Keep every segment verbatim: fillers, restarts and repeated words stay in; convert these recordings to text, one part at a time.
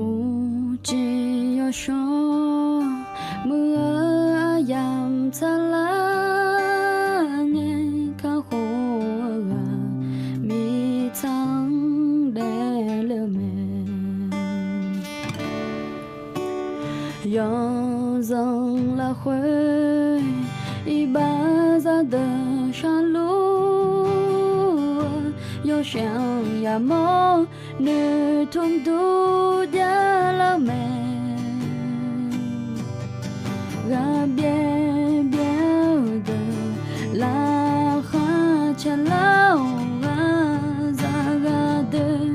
Uqcif yawshawr muiq-eu aryamq tsaqlar ngae, kakhof-eu ghaq mirtsaq-anr daefle-eu mae. Yawzanq lafkhoer iqbax zaqdeuq sharluf-eu, yawshaef-anr yamawr noeqtmq dur javlar-eu mae. Ghaqbyaev byaev-eu deuq laqkhaq caelar-awq, ghaqzaq ghaqdoer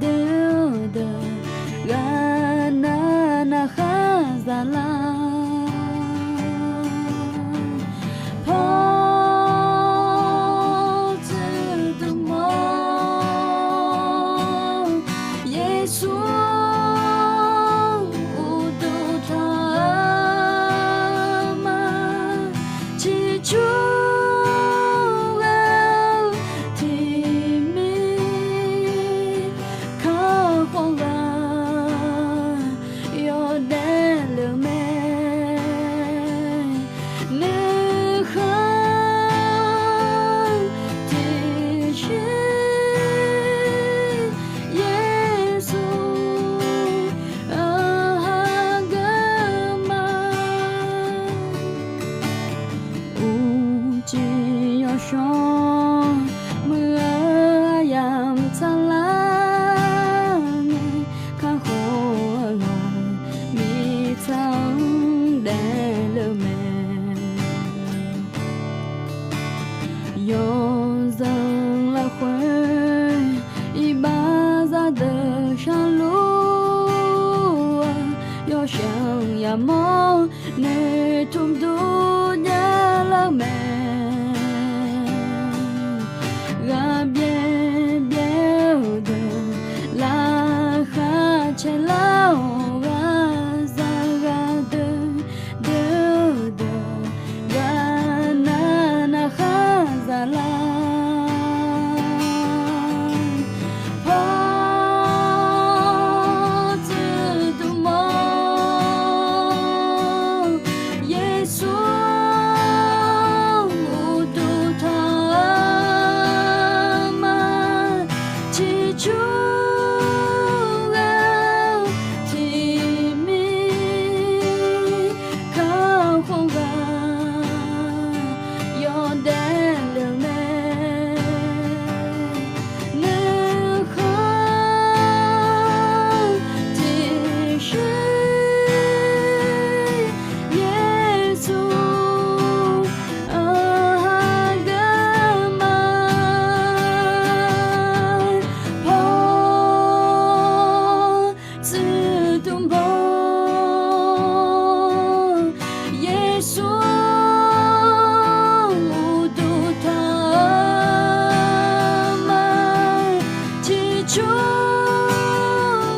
doer-eu deuq ghaqnav navkhar zaqlar. Paw tsuif dmq-awr, Yeqsur uqduq tanq-eu ma. Ciqcur ghae-eu tiqmir kakhof ghaq yawdaef le-eu mae. Nuikhanr tiqsir Yeqsur-anr hageuf ma. Uqcif yawshawr muiq-eu aryamq tsaqlar ngae, kakhof-eu ghaq mirtsaq-anr daefle-eu mae. Yawzanq lafkhoer iqbax zaqdeuq sharluf-eu, yawshaef-anr yamawr noeqtmq dur javlar-eu mae. Ghaqbyaev byaev-eu deuq laqkhaq caelar-awq, ghaqzaq ghaqdoer doer-eu deuq ghaqnav navkhar zaqlar. Paw tsuif dmq-awr, Yeqsur uqduq tanq-eu ma. Ciqcur ghae-eu tiqmir kakhof ghaq yawdaef le-eu mae. Nuikhanr tiqsir Yeqsur-anr hageuf ma. Paw tsuif dmq-awr, Yeqsur uqduq tanq-eu ma. Ciqcur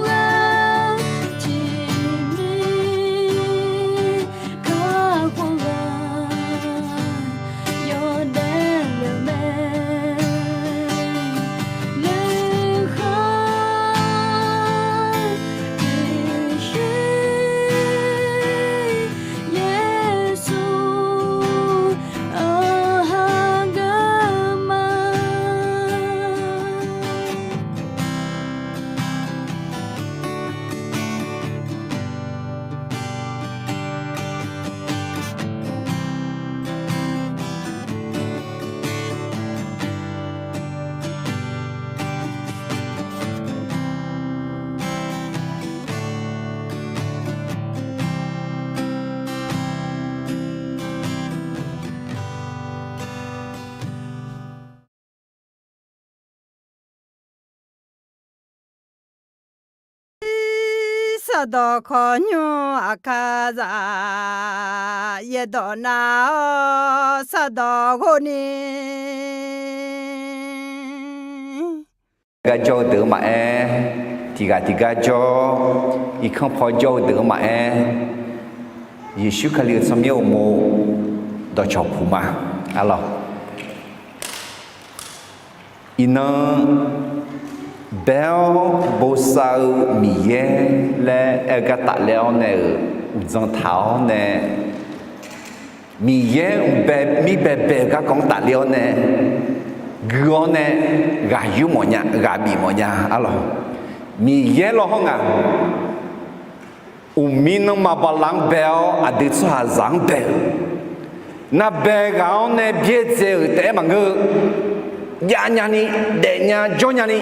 ghae-eu tiqmir kakhof ghaq yawdaef le-eu mae. Nuikhanr tiqsir Yeqsur-anr hageuf ma. Sardawq khawqnymr aqkar zaq, yaerdawq nav-awr sardawq ghov ni. Gar jawr-eu deuq-eu maqaer, tiqghaq tiqgar jawr, irkanr paw jawr-eu deuq-eu maqaer, Yeqsur Kali-euq tsawrmyanr uqmov dawqcawq puq ma. Arlawq, Iqnan, bae-awr bosav-eu Miqyaer laer aer-eu gar tafler-awr nae-euq uqdzan taq-awr nae, Miqyaer mqbae mirbae bae-eu garkawv-anr tafler-awr nae, gui-awr nae ghaq yur mawfnya, ghaq bif mawfnya arlawq. Miqyaer lawr hawr nga. Uqmir nanrma bala-anr bae-awr aqdui tsawrhaqzaq-anr bae-euq, narbae ghaq-anr nae byaerdzae-euq taef-aer maqngeur-eu, javnya ni, daefnya jawrnya ni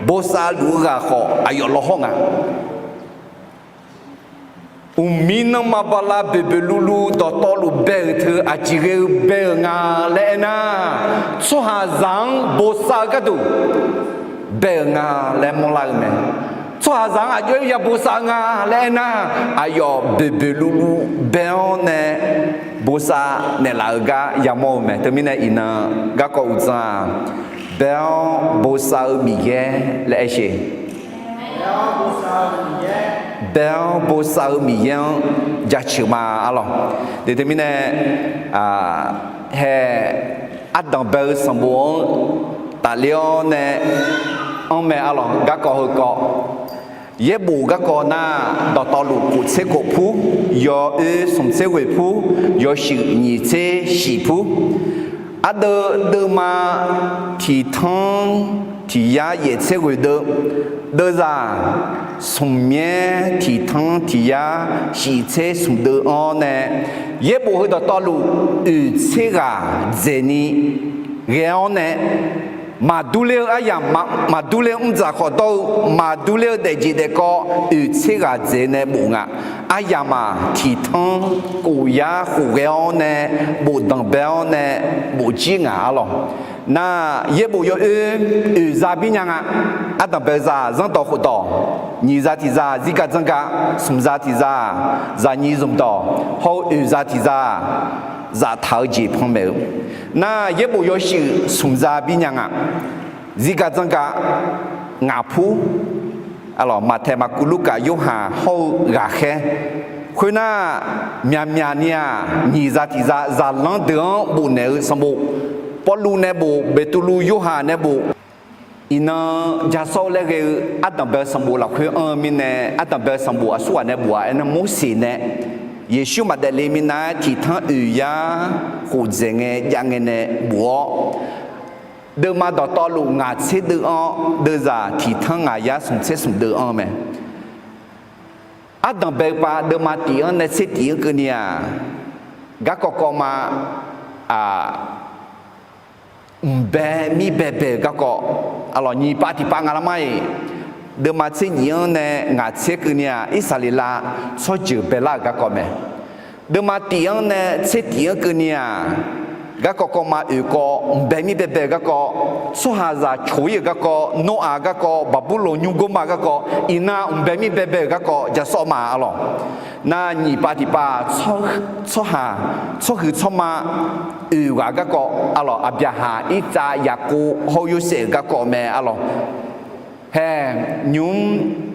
bosav luf-eu ghaq khawf aqyawf lawr hawr nga. Uqmir nanrma bala boeqboeq luvluv dawqtawvluf bae-euq teu aqjeq ghae-eu bae-euq nga laer aernar, tsawrhaqzaq-anr bosav-eu gharduq bae-euq nga laer mawrlar-eu mae. Tsawrhaqzaq-anr aqjox-aer yabosav-eu nga laer aernar, aqyawf boeqboeq luvluv bae-awr nae bosav naeqlaf-eu gar yamawr-eu mae. Teumirnae iqnan garkawv uqdzan-aq, bae-awr bosav-eu Miqyaer laer aer sheq. Bae-awr bosav-eu Miqyaer-anr jaceuq ma arlawq. Deuq teumirnae, hae, ardanq bae-eu sanqbof-anr tafler-awr nae anr mae arlawq. Garkawv heukawv, yaerbof garkawv nar, dawqtawvluf kof tser kof pur, yawoer smq tser ghoeq pur, yawshuif nyiq tser shiq pur, ardeuv deuvma tiq tanr tiq yar yaef tser ghoeq deuv, deuvzaq smq myaer tiq tanr tiq yar shif tser smq deuv anr-awr nae, yaerbof heu dawqtawvluf oeq tser ghaq dzaeqni ghae-awr nae, maqdur ler-eu aryamq, maqdur ler-eu mrdzaq khawf dawr-eu, maqdur ler-eu daefjeq daefkawv oeq tser ghaq dzaeq nae bof nga. Aryamq-aq tiq tanr kof yar khof ghae-awr nae, bofdanq bae-awr nae, bofjir ngaq arlawq. Nar, yaerbof yawoer oeq za bir nya nga. Ardanq bae-eu zaq zanrdawq khofdawq, nyiq za tiq za zirgaq dzanrgaq, smq za tiq za zaqnyiq zmqdawq, hawr-eu oeq za tiq za zaftaq-eu jeq panmaeq-eu. Nar, yaerbof yawshuif smq za bir nya nga. Zirgaq dzanrgaq ngaq pur, arlawq, Maqtaeq, Maqkuv, Lurkaf, Yorhaq hawr-eu ghaqkhaer. Khoernar, myaqmyaq ni-aq, nyiq za tiq za zaqlanr deuq-anr bofnaeq-eu sanqbof, Pawrluv nae bof, Beqtuvluv, Yorhaq nae bof, iqnan ja sawr-eu laer ghae-eu ardanq bae-eu sanqbof lafkhoer anr-eu mirnae, ardanq bae-eu sanqbof aqsurghaq nae bof-a aernar, Morseq nae Yeqsur maqdaef le minav-aer tiq tanr oeq yar khof dzaeq ngae jav ngae nae bof-awr, deuvma dawqtawvluf ngaq tser deuv anr-awr, deuvzaq tiq tanr ngaq yar smq tser smq deuv anr-eu mae. Ardanq bae-eu pav deuvma tif-anr nae tser tif-anr keuvni-aq, garkawv kawv ma, aq, mqbae mir bae bae-euq garkawv, arlawq, nyiq pav tiq pav nga lar mar-iq, deuvma tser nyif-anr nae ngaq tser keuvni-aq, Irsaqleqlav tsawrjeuq baelar-euq garkawv mae. Deuvma tif-anr nae tser tif-anr keuvni-aq, garkawv kawv ma oeq kawv mqbae mir bae bae-euq garkawv, tsawrhaqzaq coq-ir-euq garkawv, Noraq garkawv, Baqburloq nymrgor ma garkawv, iqnan mqbae mir bae bae-euq garkawv ja sawr ma arlawq. Nar, nyiq pav tiq pav, tsawrhaq, tsawrhuiq tsawrma oeq ghaq garkawv, arlawq, Aqbyaqhaq, Irtsav, Yaqkov hawr-eu Yorsaev-euq garkawv mae arlawq. Hae, nymq-mr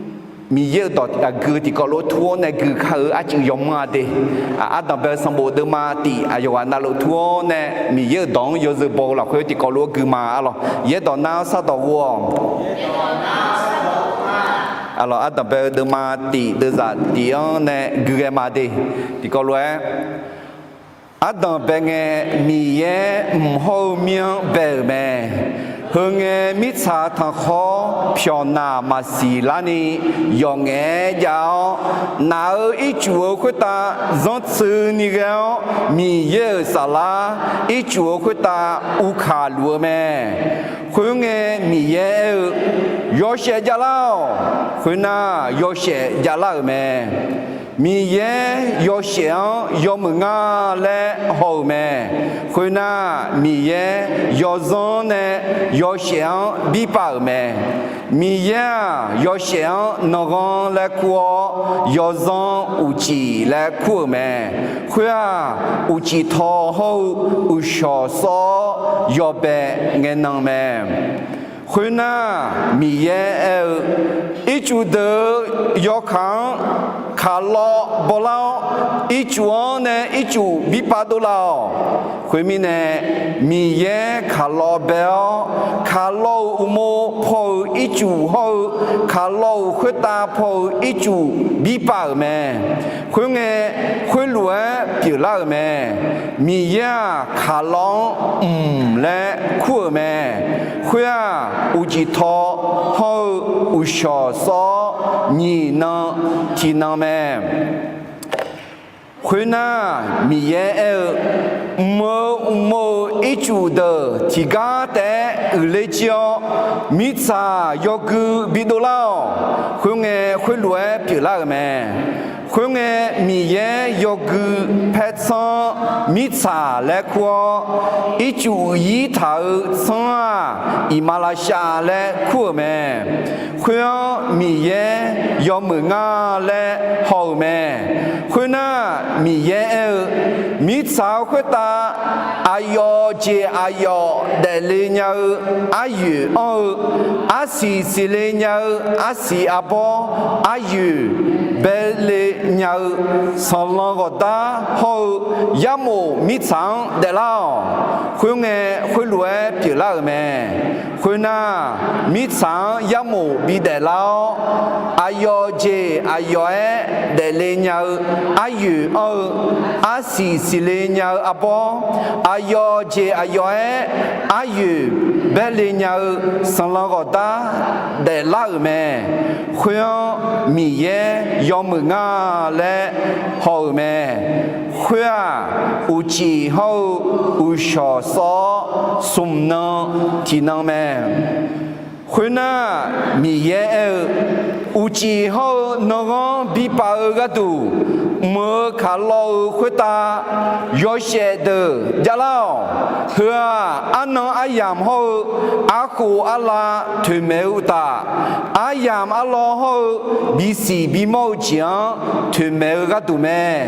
Miqyaer-euq dawq aqgeu tiqkawv lof-aer tur-awr nae gui kar-eu arcuiv yawmanr-a de. Ardanq bae-eu sanqbof deuvma tif aqyawf ghaq navluf tur-awr nae Miqyaer-euq dawq-anr yawzeu baw-eu lafkhoer tiqkawv lof-aer gui ma arlawq. Yaerdawq nar-awr sardawq ghov-awq. Arlawq, ardanq bae-eu deuvma tif deuvzaq tif-anr nae gui ghae ma de. Tiqkawv lof-aer, ardanq bae ngae, Miqyaer mq hawr-eu mir-anr bae-euq mae. Heu ngae, mirtsaq tanqkhawr pyawqnaq maqsiq larni yawf ngaef-aer jav-awr, naq-euq ircuf-eu khoertav zanrtsuini ghae-awr, Miqyaer-euq saflar ircuf-eu khoertav uvkaq luf-eu mae. Khoerngae, Miqyaer aer-eu, Yawshaef javlar-awq. Khoernar, yawshaef javlar-euq mae. Miqyaer yawshaef-anr yawmuiq ngar laer haw-euq mae. Khoernar, Miqyaer yawzanr nae yawshaef-anr birpav-euq mae. Miqyaer-aq, yawshaef-anr nanrghanr laer kur-awr, yawzanr uqcif laer kur-euq mae. Khoer-aq, uqcif taw hawr-eu uqshawq sawr-awr yawbae ngaenan mae. Khoernar, Miqyaer aer-eu, Ircuf deuq-euq yawkaq-anr kaqlawv bawlar-awr, ircuf-anr nae ircuf bi pav dovlar-awq. Khoermirnae, Miqyaer kaqlawv bae-awr, kaqlawv-euq uqmov paw-euq ircuf hawr-eu, kaqlawv-euq khoertav paw-euq ircuf bi pav-euq mae. Khoerngae, khoerlof-aer pyeuflar-euq mae. Miqyaer-aq, kaqlawv-anr mq laer kur-euq mae. Khoer-aq, uqcif taw hawr-eu uqshawq sawr-awr, nyiq nan tiq nan mae. Khoernar, Miqyaer aer-eu, Mq-euq uqmov-euq ircuf deuq tiqgar taef-aer uiqler jir-awr, mirtsaq yawgui bidov lar-awq. Khoerngae, khoerlof-aer pyeuflar-euq mae. Khoerngae, Miqyaer yawgui paertsanr-anr mirtsaq laer kur-awr, ircuf uiqyir taq-euq tsanr-aq, iqmalavshav laer kur-euq mae. Khoer-anr Miqyaer yawmuiq ngar laer haw-euq mae. Khoernar, Miqyaer aer-eu, Mirtsaq-euq khoertav aqyawf jeq aqyawf daefle nya-eu aryoeq anr-eu, arsiq siqle nya-eu arsiq arbawr aryoeq baele nya-eu, sanqlanq ghawqdar hawr-eu yarmof mirtsaq-anr daeflar-awq. Khoerngae, khoerlof-aer pyeuflar-euq mae. Khoernar, mirtsaq-anr yarmof bidaef lar-awr, aqyawf jeq aqyawf-aer daefle nya-eu aryoeq anr-eu, arsiq siqle nya-eu arbawr, aqyawf jeq aqyawf-aer aryoeq baele nya-eu sanqlanq ghawqdar daeflar-euq mae. Khoer-anr Miqyaer yawmuiq ngar laer haw-euq mae. Khoer-aq, uqcif hawr-eu uqshawq sawr-awr, smq nan tiq nan mae. Khoernar, Miqyaer aer-eu, Uqcif hawr-eu nanghanr bi pav-eu gharduq, mq-euq kaqlawv-euq khoertav yawshaef deuq javlar-awq. Heu-aq, arnan aryamq hawr-eu arkhof arlav toeqmaeq-eu uqtaf, aryamq arlawr hawr-eu bisiq bimawr-eu jeq-anr toeqmaeq-eu gharduq mae.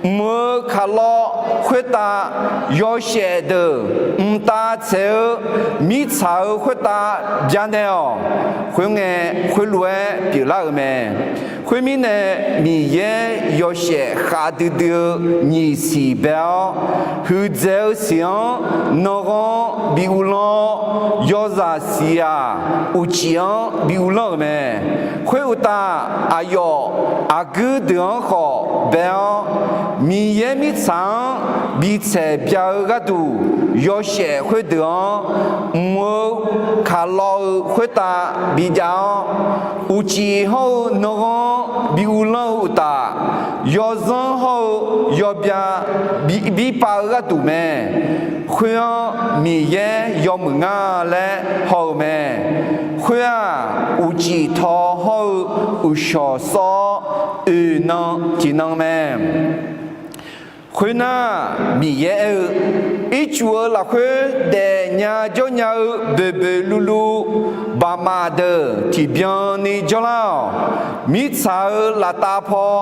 Mq-euq kaqlawv khoertav yawshaef deuq mqtav tsaeq-eu mirtsaq-euq khoertav byanaeq-awq. Khoerngae, khoerlof-aer pyeuflar-euq mae. Khoermirnae, Miqyaer yawshaef khavdui dui-eu nyiq siq bae-awr, huiqdzaeq-eu siq-anr nanghanr bi uvlanr-awr, yawzaq siq-aq, uqcif-anr bi uvlanr-euq mae. Khoeruqtaf, aqyawf aqguir deuq-anr khawf bae-awr, Miqyaer mirtsaq-anr bi tsaeq bya-eu gharduq, yawshaef khoerdeuq-anr mq-euq kaqlawv-eu khoertav bijav-awr, uqcif hawr-eu nanghanr bi uvlanr-eu uqtaf, yawzanr hawr-eu yawbya bi, bipav-eu gharduq mae. Khoer-anr Miqyaer yawmuiq ngar laer haw-euq mae. Khoer-aq, uqcif taw hawr-eu uqshawq sawr-awr, oeq nan tiq nan mae. Khoernar, Miqyaer aer-eu, Ircuf-eu lafkhoer daefnya jawrnya-eu boeqboeq luvluv baqmaf deuq tiqbyan ni jawrlar-awq. Mirtsaq-euq laftav paw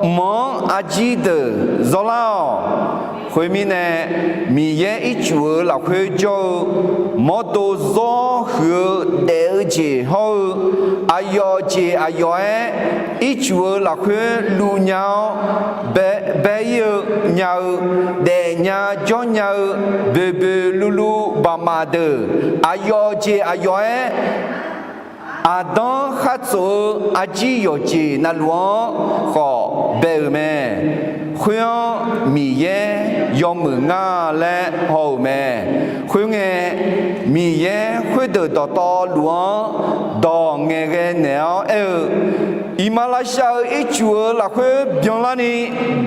mq-anr arjir deuq zawrlar-awq. Khoermirnae, Miqyaer ircuf-eu lafkhoer jawr-eu mawrdo zawr huiq-eu daef-eu jeq hawr-eu, aqyawf jeq aqyawf-aer ircuf-eu lafkhoer luvnya-awr, bae, bae ir-eu nya-eu, daefnya jawrnya-eu boeqboeq luvluv baqmaf deuq, aqyawf jeq aqyawf-aer aqdanr khartsof-eu arjir yawqjeq navluf-anr khawf bae-euq mae. Khoer-anr Miqyaer yawmuiq ngar laer haw-euq mae. Khoerngae, Miqyaer khoerdeuq dawqtawvluf-anr dawq ngaeqghae naeq-awr aer-eu, Iqmalavshav Shaq-eu ircuf-eu lafkhoer byanlarni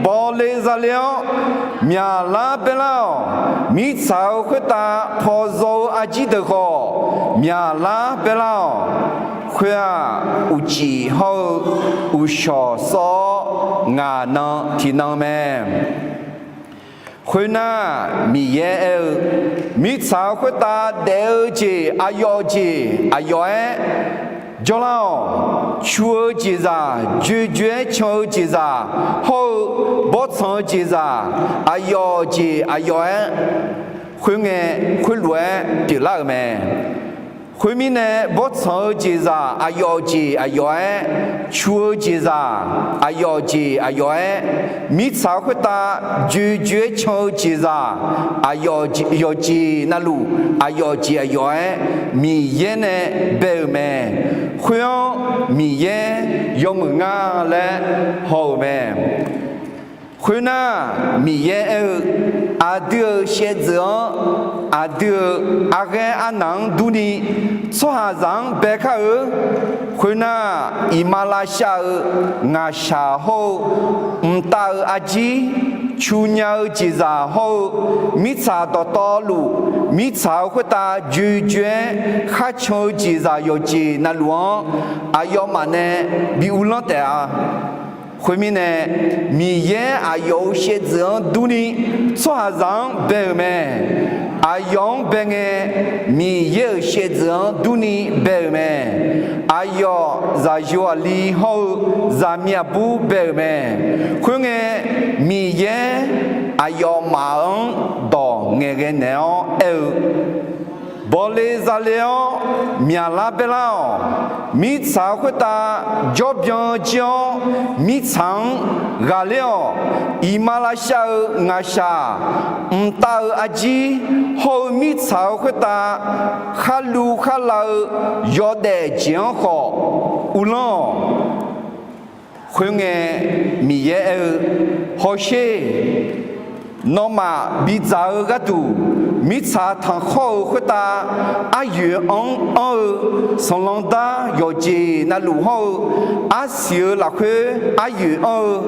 bawle zale-awr, myaqlar baelar-awq. Mirtsaq-euq khoertav pawzaw-eu arjir deuq khawf, myaqlar baelar-awq. Khoer-aq, uqcif hawr-eu uqshawq sawr-awr, ngaq nan tiqnan mae. Khoernar, Miqyaer aer-eu, Mirtsaq-euq khoertav daef-eu jeq aqyawf jeq aqyawf-aer jawrlar-awq. Cu-eu jeqzaq, joejoe-aer can-eu jeqzaq, hawr-eu bawrtsanq-eu jeqzaq, aqyawf jeq aqyawf-aer khoerngae khoerlof-aer pyeuflar-euq mae. Khoermirnae, bawrtsanq-eu jeqzaq aqyawf jeq aqyawf-aer, cu-eu jeqzaq aqyawf jeq aqyawf-aer, mirtsaq-eu khoertav joejoe-aer can-eu jeqzaq aqyawf, yawqjeq navluf aqyawf jeq aqyawf-aer, Miqyaer nae bae-euq mae. Khoer-anr Miqyaer yawmuiq nga laer haw-euq mae. Khoernar, Miqyaer aer-eu, aqdui-euq shaevdzeuf-anr, aqdui-euq arghaer arnaq-anr durni, tsawrhaqzaq-anr bae kar-eu. Khoernar, iqmalavshav-eu ngaqshaq hawr-eu, mqtav-eu arjir, cu nya-eu jeqzaq hawr-eu, mirtsaq dawqtawvluf, mirtsaq-eu khoertav joejoe-aer kharcan-eu jeqzaq yawqjeq navluf-anr, aqyawfmaf nae bi uvlanr taef-a. Khoermirnae, Miqyaer aqyawf-euq shaevdzeuf-anr durni, tsawrhaqzaq-anr bae-euq mae. Aqyawf-anr bae ngae, Miqyaer-euq shaevdzeuf-anr durni bae-euq mae. Aqyawf zaqyo aqli hawr-eu zaqmiq aqbur bae-euq mae. Khoerngae, Miqyaer aqyawfmaf-anr dawq ngaeqghae naeq-awr aer-eu, Bawle zale-awr myaqlar baerlar-awq. Mirtsaq-eu khoertav jawrbyan jir-awr, mirtsaq-anr ghaqler-awq. Iqmalavshav-eu ngaqshaq, mqtav-eu arjir hawr-eu mirtsaq-eu khoertav kharluv kharlav-eu yawdaef jeq-anr khawf uvlanr-awq. Khoerngae, Miqyaer aer-eu, Hawsher. Nawmaf bidzaq-eu gharduq, mirtsaq tanqkhawr-eu khoertav aryoeq anr-eu, sanqlanq dar yawqjeq navluf hawr-eu, arsiq-eu lafkhoer aryoeq anr-eu,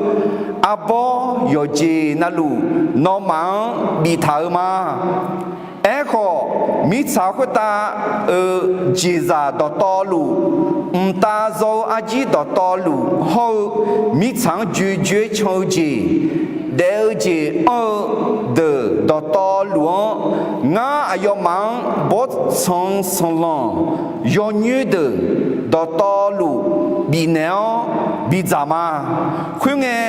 arbawr yawqjeq navluf nawmaf-anr biftaq-eu ma. Aerkhawf, mirtsaq khoertav-euq jeqzaq dawqtawvluf, mqtav zaw-eu arjir dawqtawvluf hawr-eu, mirtsaq-anr joejoe-aer can-eu jeq, daef-eu jeq anr-eu deuq dawqtawvluf-anr, ngar aqyawfmaf-anr bawrtsanq sanqlanq yawnyoer deuq dawqtawvluf bifnaeq-awr bidzaq ma. Khoerngae,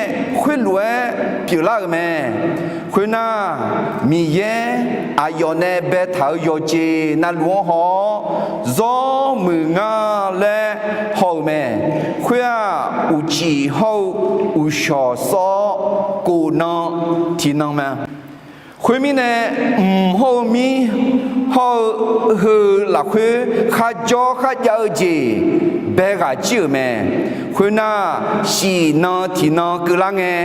khoerlof-aer pyeuflar-euq mae. Khoernar, Miqyaer aqyawf nae baetaq-euq yawqjeq navluf-anr haw-awr, zawr muiq nga laer haw-euq mae. Khoer-aq, uqcif hawr-eu uqshawq sawr-awr, kof nan tiq nan mae. Khoermirnae, mq hawr-eu mir hawr-eu heu lafkhoer kharjawr kharjav-eu jeq bae ghaq jir-euq mae. Khoernar, shif nan tiq nan keuvlar ngae,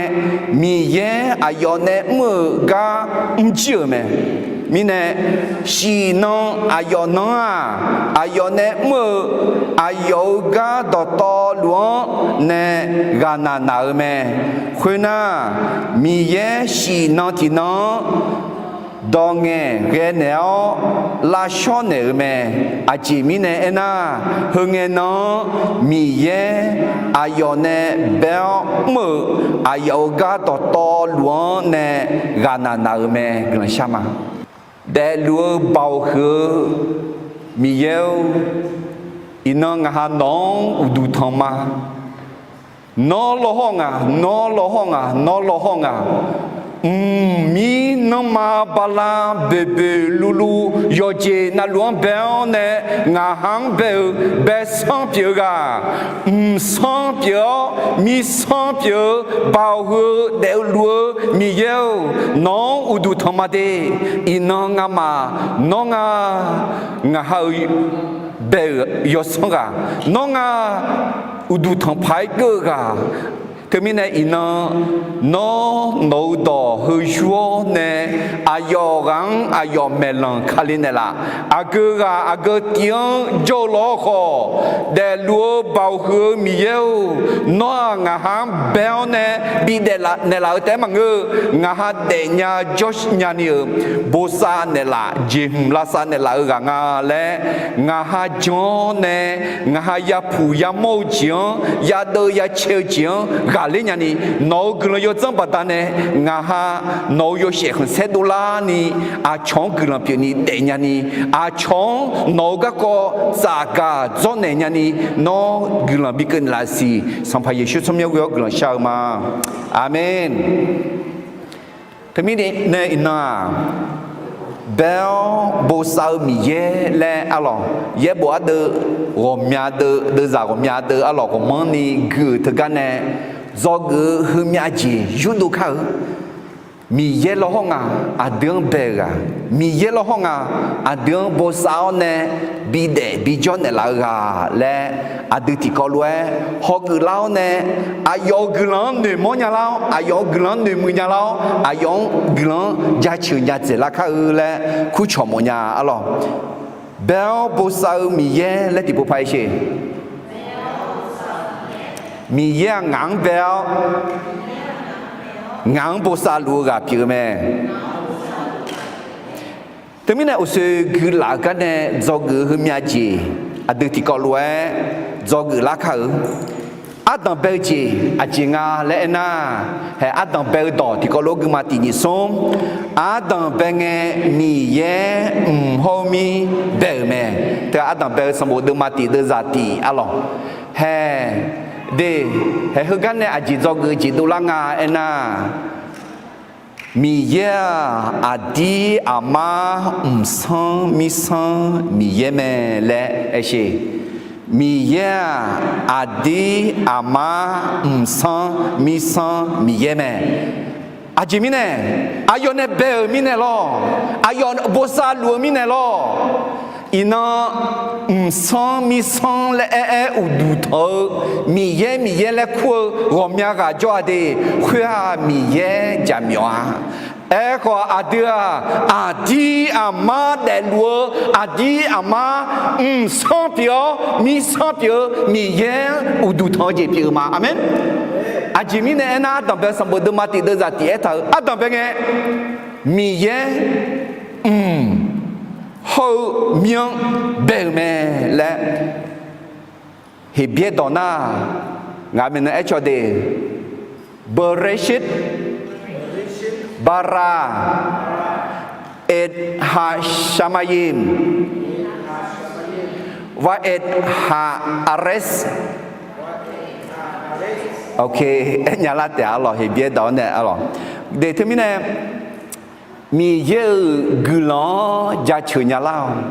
Miqyaer aqyawf nae mr-euq gar mr jir-euq mae. Mirnae, shif nan aqyawf nan-aq, aqyawf nae mr-eu aqyawf-euq gar dawqtawvluf-anr nae ghaqnaq naq-eu mae. Khoernar, Miqyaer shif nan tiq nan-anr dawq ngaeqghae naeq-awr lavshawr naeq-euq mae. Aqjeq mirnae aernar, heu ngae nan-anr Miqyaer aqyawf nae bae-awr mr-euq aqyawf-euq gar dawqtawvluf-anr nae ghaqnaq naq-euq mae. Guiqlanq shar ma. Daefluf-eu baoq huiq-eu Miqyaer-or, iqnan ngaq ha nawq-anr uqduq tanq ma. Nawr lawhawr ngaq, nawr lawhawr ngaq, nawr lawhawr ngaq. Mqmir nanrma bala boeqboeq luvluv yawqjeq navluf-anr bae-awr nae, ngaq ha-anr bae-eu bae sanr pyeuf-eu ghaq, mqsanr pyeuf-awr mirsanr pyeuf-eu baoq huiq-eu daefluf-eu Miqyaer-or, nawq-anr uqduq tanq ma de. Iqnan ngamaf nawr nga, ngaq ha-euq bae-euq yawsanr ghaq, nawr nga uqduq tanq paq-aer geur-eu ghaq. Teumirnae iqnan nawr nawq-eu dawq heu yur-awr nae aqyawf ghaq-anr aqyawf maeqlanq kali naeqlaf. Aqgeu ghaq aqgeu tiv-anr jawr-eu lawr khawf, daefluf-eu baoq huiq-eu Miqyaer-or, nawr-aq ngaq ha-anr bae-awr nae bidaef naeqlaf-eu taef-aer maqngeur-eu, ngaq ha daefnya jawrnya ni-euq bosav naeqlaf jeqhmq lavsav naeqlaf-eu ghaq nga laer, ngaq ha jan-awr nae ngaq ha yapuq yamawr-eu jeq-anr yadeuv yacae-eu jeq-anr ghaqler nyani, nawq-euq guiqlanq yawdzanr baqdanae ngaq ha nawq-euq yawshaef khanqsaer dovlarni, aqcawq-anr guiqlanq pyeufni daefnya ni, aqcawq-anr nawq-euq garkawv tsafgaq dzawrnaeq nyani, nawr guiqlanq bikeuv naeqlaf siq. Sanqpaq Yeqsur tsawrmyanr ghoe-awr guiqlanq shar-eu ma. Aqmeq. Teumirnae iqnan-aq, Bae-awr bosav-eu Miqyaer laer arlawq, yaerbof ardeuv ghawqmya deuv, deuvzaq ghawqmya deuv arlawq, ghawqmanrni gui-euq teugar nae dzawgeuf-eu heumyav jeq yurdov kar-eu. Miqyaer lawrhawr nga, aqdui-anr bae-eu ghaq. Miqyaer lawrhawr nga, aqdui-anr bosav-awr nae bidaef bijawr naeqlaf-eu ghaq laer, aqdui tiqkawv lof-aer hawgeuf lar-awr nae, aqyawf-euq guiqlanq-anr noeqmawr nya lar-awr, aqyawf-euq guiqlanq-anr noeqmuiq nya lar-awr, aqyawf-anr guiqlanq-anr jaceuq nya dzaeqlar kar-eu laer kurcawq mawf nya arlawq. Bae-awr bosav-eu Miqyaer laer tiqpov paq-aer sher. Miqyaer-aq ngaq-anr bae-awr, ngaq-anr bosav luf-eu ghaq pyeuf-eu mae. Teumirnae uqshoe guilaf-euq gar nae dzawgeuf-eu heumyav jeq aqdui tiqkawv lof-aer dzawgeuf lar kar-eu. Ardanq bae-eu jeq aqjeq nga laer aernar, hae ardanq bae-eu dawq tiqkawv lof-aer guima tiq nyiq smr. Ardanq bae ngae Miqyaer mq hawr-eu mir bae-euq mae. Teu-aq ardanq bae-eu sanqbof deuvma tiq deuvzaq tiq arlawq. Hae, de, hae heugar nae aqjeq dzawgeuf-eu jeq dovlar nga aernar, Miqyaer-aq aqdir aqmar mqsanr mirsanr Miqyaer mae laer aer sher. Miqyaer-aq aqdir aqmar mqsanr mirsanr Miqyaer mae. Aqjeq mirnae, aqyawf nae bae-euq mirnae lawr, aqyawf bosav luf-eu mirnae lawr. Iqnan mqsanr mirsanr laer aer-aer uqduq tanq-eu Miqyaer Miqyaer laer kur-eu ghawqmya ghaq jawr-a de, khoer-aq Miqyaer jaqmyawf-a. Aerkhawf aqdui-aq aqdir aqmar daefluf-eu aqdir aqmar mqsanr pyeuf-awr mirsanr pyeuf-eu Miqyaer uqduq tanq-eu jeq pyeuf-eu ma. Aqmeq. Aqjeq mirnae aernar, ardanq bae sanqbof deuvma tiq deuvzaq tiq aertaq-euq ardanq bae ngae Miqyaer mq hawr-eu mir-anr bae-euq mae laer Heqbyaer dawq nar, ngaq maeqnan aercawq de, Bereshit bara et ha shamayim va et ha ares. Ok, aer nya lar taef arlawq, Heqbyaer dawq-anr nae arlawq. De teumirnae Miqyaer-euq guiqlanq-anr jaceuq nya lar-awq.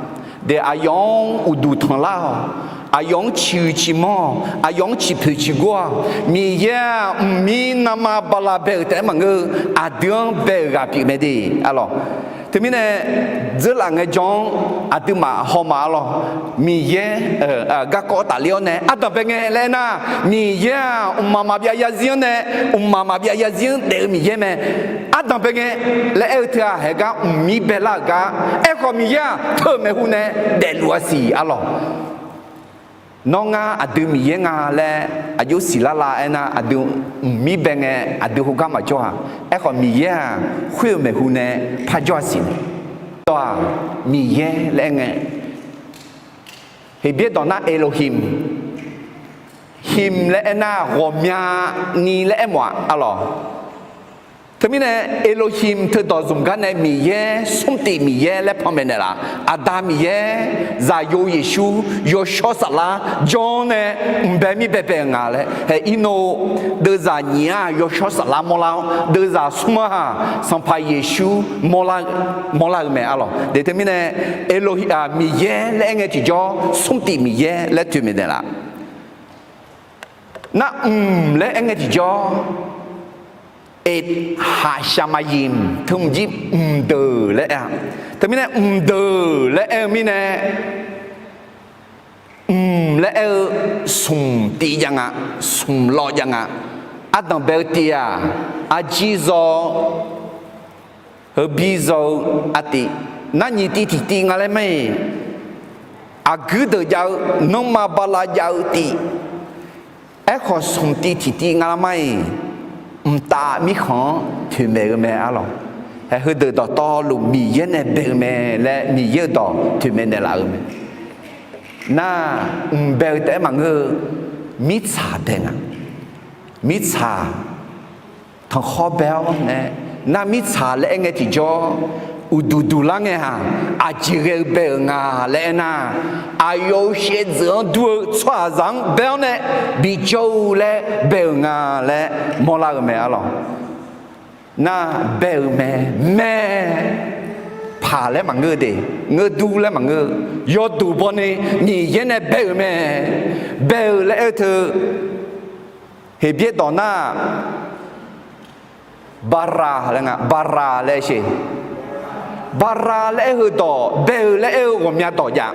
De aqyawf-anr uqduq tanq lar-awq. Aqyawf-anr ciqhuiq ciqmanr-awq. Aqyawf-anr ciqpoeq ciqgor-awq. Miqyaer-aq mqmir nanma bala bae-euq taef-aer maqngeur-eu, aqdui-anr bae-euq ghaq pyeuf mae de arlawq. Teumirnae dzeurlaf ngaejawr-anr aqduimaf hawma arlawq. Miqyaer garkawv tafler-awr nae ardanq bae ngae laer aernar, Miqyaer-aq mqmaq maqbyav yarzir-anr nae, mqmaq maqbyav yarzir-anr daef-eu Miqyaer mae. Ardanq bae ngae laer aer-eu teu-aq, haegar mqmir baelar-euq gar. Aerkhawf Miqyaer-aq teu maeqhu nae daefluf-a siq arlawq. Nawr ngar aqdui Miqyaer nga laer aqjox siqlar la aernar, aqdui mqmir bae ngae aqdui khoergar maqjawr-a. Aerkhawf Miqyaer-aq khoer-eu maeqhu nae parjawr-a siq mae. Dawq-aq Miqyaer laer aer ngae, Heqbyaer dawq nar Elohim, him laer aernar ghawqmyani laer aermawf-a arlawq. Teumirnae Elohim teudawq zmq gar nae Miqyaer, smrtif Miqyaer laer panmaeq naeqlaf. Aqda Miqyaer, Zaqyo Yeqsur, Yawshawr Saflar jawr-anr nae mqbae mir baebae-euq nga laer. Hae Irnov deuvzaq nyiq-aq Yawshawr Saflar mawrlar-awr, deuvzaq smr-anr-aq Sanqpaq Yeqsur mawrlar-eu mae arlawq. De teumirnae Elohi-aq Miqyaer laer aer ngae tiqjawr smrtif Miqyaer laer toeqmaeq naeqlaf. Nar mq laer aer ngae tiqjawr, et haq shaqmaqyimq teumq jir mqdeuq laer aer-a. Teumirnae mqdeuq laer aer-eu mirnae, mq laer aer-eu smq tiv jav nga, smq lawv jav nga. Ardanq bae-eu tiv-aq, arjir zaw-awr, heubir zaw-eu artiv, nar nyiq tiv tiqtiv nga laer ma-iq, aqguir deuq jav-eu, nanrma bala jav-eu tiv, aerkhawf smq tiv tiqtiv nga laer ma-iq, mqtav mirkhanq-anr toeqmaeq-eu mae arlawq. Hae heudeuq dawqtawvluf Miqyaer nae bae-eu mae laer Miqyaer-euq dawq toeqmaeq naeqlaf-eu mae. Nar mq bae-eu taef-aer maqngeur-eu, mirtsaq bae nga. Mirtsaq tanqkhawr bae-awr nae, nar mirtsaq laer aer ngae tiqjawr, uqduq duq lar ngae-aq, aqjeq ghae-eu bae-euq nga laer aernar, aqyawf-euq shaevdzeuf-anr dur-eu tsawrhaqzaq-anr bae-awr nae bijawr-eu laer bae-euq nga laer mawrlar-eu mae arlawq. Nar bae-euq mae, mae Mitsaq laer maqngeur-eu de, ngeur dur laer maqngeur-eu, yawduq bawni Miqyaer nae bae-euq mae. Bae-eu laer aer-eu teu, Heqbyaer dawq nar, bara laer nga, bara laer sheq. Bara laer aer-eu dawq, bae-eu laer aer-eu ghawqmya dawq jav.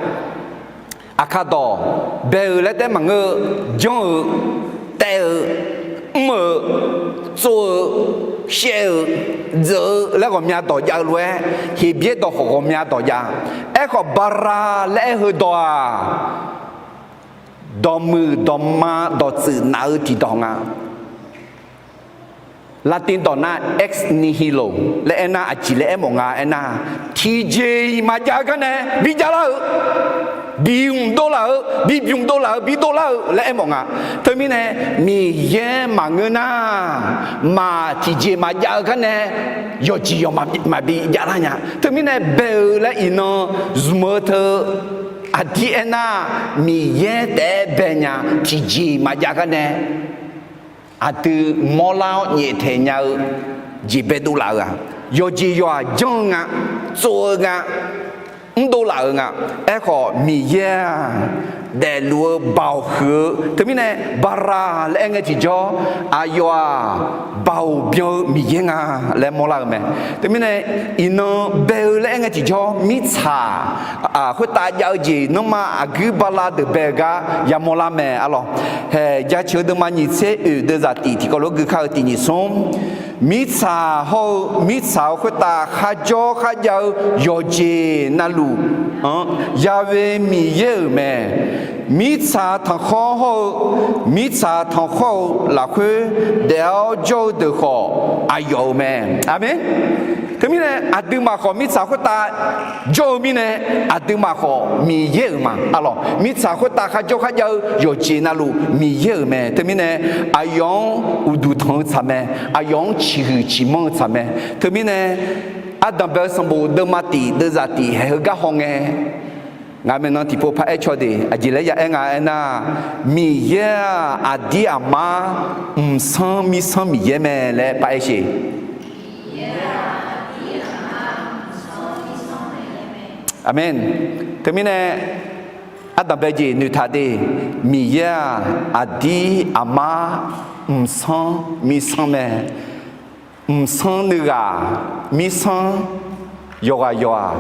Aqkaq dawq, bae-eu laer taef maqngeur-eu, janr-eu, taev-eu, mr-eu, tsov-eu, shaev-eu, dzeuq-eu laer ghawqmya dawq jav-eu lof-aer, Heqbyaer dawq khawf ghawqmya dawq jav. Aerkhawf, bara laer aer-eu dawq-aq, dawqmuiq dawqma dawqtsuif naf-eu tiqdawq nga. Latin dawq nar ex nihilo laer aernar, aqjeq laer aermawf nga aernar, tiqjeq-iq maqjav-eu garnae bijavlar-eu, bimq dovlaf-eu, bibymq dovlaf-eu, bidovlar-eu laer aermawf nga. Teumirnae, Miqyaer maqngeur nar, maq tiqjeq maqjav-eu garnae yawqjeq yawq maqbi javlar nya. Teumirnae, bae-eu laer iqnan zmq-eu teu, aqdir aernar, Miqyaer taef-aer bae nya, tiqjeq maqjav garnae aqdui mawrlar-awr nyaeftaeq nya-eu jeq baedov laf-eu-aq, yawqjeq yawq-aq janr-eu nga, tsov-eu nga, mrdov laf-eu nga. Aerkhawf, Miqyaer-aq, daefluf-eu baoq huiq-eu, teumirnae, bara laer aer ngae tiqjawr, aqyawf-aq, baoq byan-eu Miqyaer nga laer mawrlar-eu mae. Teumirnae, iqnan bae-eu laer aer ngae tiqjawr, mirtsaq khoertav jav-eu jeq nanrma aqguir bala deuq bae-eu gar yamawr lar mae arlawq. Haeq, jaceuq-eu deuvma nyiq tser oeq deuvzaq tif tiqkawv lof-aer gui kar-eu tiq nyiq smr. Mirtsaq hawr-eu, mirtsaq-euq khoertav kharjawr kharjav-eu yawqjeq navluf-anr Ya'we Miqyaer-euq mae. Mirtsaq tanqkhawr hawr-eu, mirtsaq tanqkhawr-eu lafkhoer daef-awr jawr-eu deuq khawf, aqyawf-euq mae. Aqmeq. Teumirnae, aqduimaf khawf mirtsaq khoertav jawr-eu mirnae, aqduimaf khawf Miqyaer-euq ma arlawq. Mirtsaq khoertav kharjawr kharjav-eu yawqjeq navluf Miqyaer-euq mae. Teumirnae, aqyawf-anr uqduq tanq-eu tsaq mae. Aqyawf-anr ciqhuiq ciqmanr-eu tsaq mae. Teumirnae, ardanq bae-eu sanqbof deuvma tif deuvzaq tif haeq heugar hawngae, ngaq maeqnan tiqpov paraer caw de, aqjeq laer ya aer nga aernar, Miqyaer-aq, aqdir aqmar mqsanr mirsanr Miqyaer mae laer paraer sheq. Aqmeq. Teumirnae, ardanq bae jeq noeqtaq de, Miqyaer-aq, aqdir aqmar mqsanr mirsanr mae. Mqsanr nuighaq mirsanr yawqghaq yawq-aq,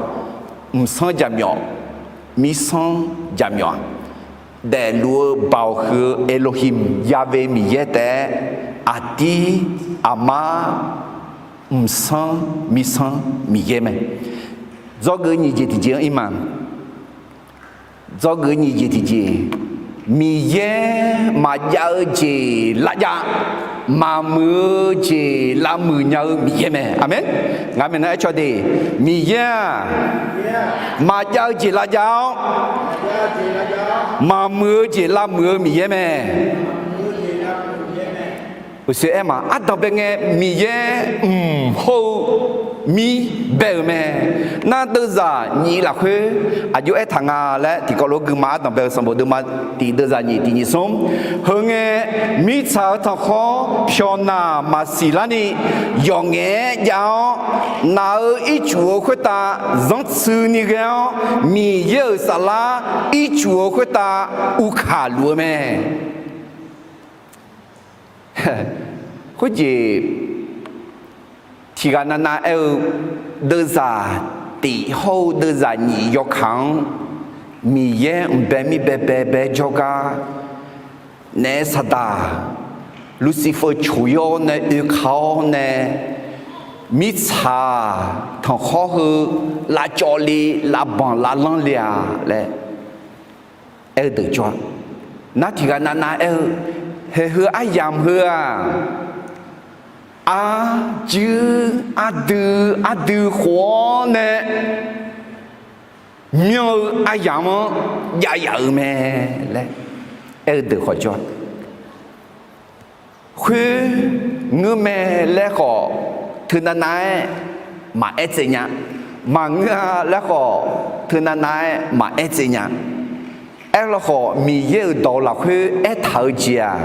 mqsanr jaqmyawf mirsanr jaqmyawf-aq, daefluf-eu baoq huiq-eu Elohim Ya'we Miqyaer taef-aer, aqdir aqmar mqsanr mirsanr Miqyaer mae. Dzawgeuf nyiq jeq tiqjeq-anr ir ma. Dzawgeuf nyiq jeq tiqjeq, Miqyaer maqjav-eu jeq lavjav, maqmuiq-eu jeq lavmuiq nya-eu Miqyaer mae. Aqmeq. Ngaq maeqnan aer caw de, Miqyaer-aq, maqjav-eu jeq lavjav-awr, maqmuiq-eu jeq lavmuiq-eu Miqyaer mae. Uqshoe aer ma, ardanq bae ngae Miqyaer mq hawr-eu mir bae-euq mae. Nar deuvzaq nyiq lafkhoer aqjox aertaq nga laer tiqkawv lof-aer gui ma. Ardanq bae-eu sanqbof deuvma tif deuvzaq nyiq tiq nyiq smr. Heungae, mirtsaq-eu tanqkhawr pyawqnaq maqsiq larni yawqngaef-aer jav-awr, naq-euq ircuf-eu khoertav zanrtsuini ghae-awr, Miqyaer-euq saflar ircuf-eu khoertav uvkaq luf-eu mae. Khoerjeq tiqghaq navnav aer-eu, deuvzaq tif hawr-eu deuvzaq nyiq yawkaq-anr Miqyaer mqbae mir baebae bae jawrgar naef saqdaq Lucifer coq-awr nae oeka-awr nae, mirtsaq tanqkhawr heu lavcawv le, lavbanq lavlanr le-a laer aer-eu deuq jawr-a. Nar tiqghaq navnav aer-eu, haeq heu aryamq heu-aq, arjuir ardui ardui khof-awr nae myanr-eu aryamq-anr jav yaf-euq mae laer aer-eu deuq khawf jawr-a. Khoerngaer mae laer khawf, teu navnav-aer maqaer tsaev nya. Maqngeur-a laer khawf, teu navnav-aer maqaer tsaev nya. Aerlawkhawf, Miqyaer-euq dawq lafkhoer aertaq-eu jeq-aq,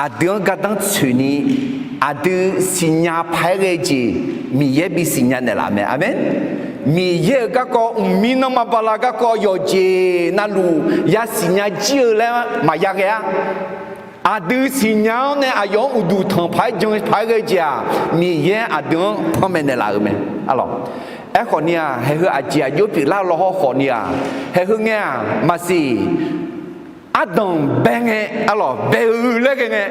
aqdui-anr gardanr tsoeqni, aqdui siqnya paq-aer ghae-eu jeq, Miqyaer bisiqnya naeqlaf mae. Aqmeq. Miqyaer-euq garkawv, mqmir nanrma bala garkawv yawqjeq navluf yasiq nya jir-eu laer maqya ghae-ar. Aqdui siqnya-awr nae aqyawf-anr uqduq tanq paq-aer jan paq-aer ghae-eu jeq-aq, Miqyaer aqdui-anr panmaeq naeqlaf-euq mae. Arlawq, aerkhawf ni-aq, haeq heu aqjeq aqjox pyeuflar law haw khawf ni-aq, haeq heu ngae-aq maqsiq ardanq bae ngae, arlawq, bae-eu laer ghae ngae,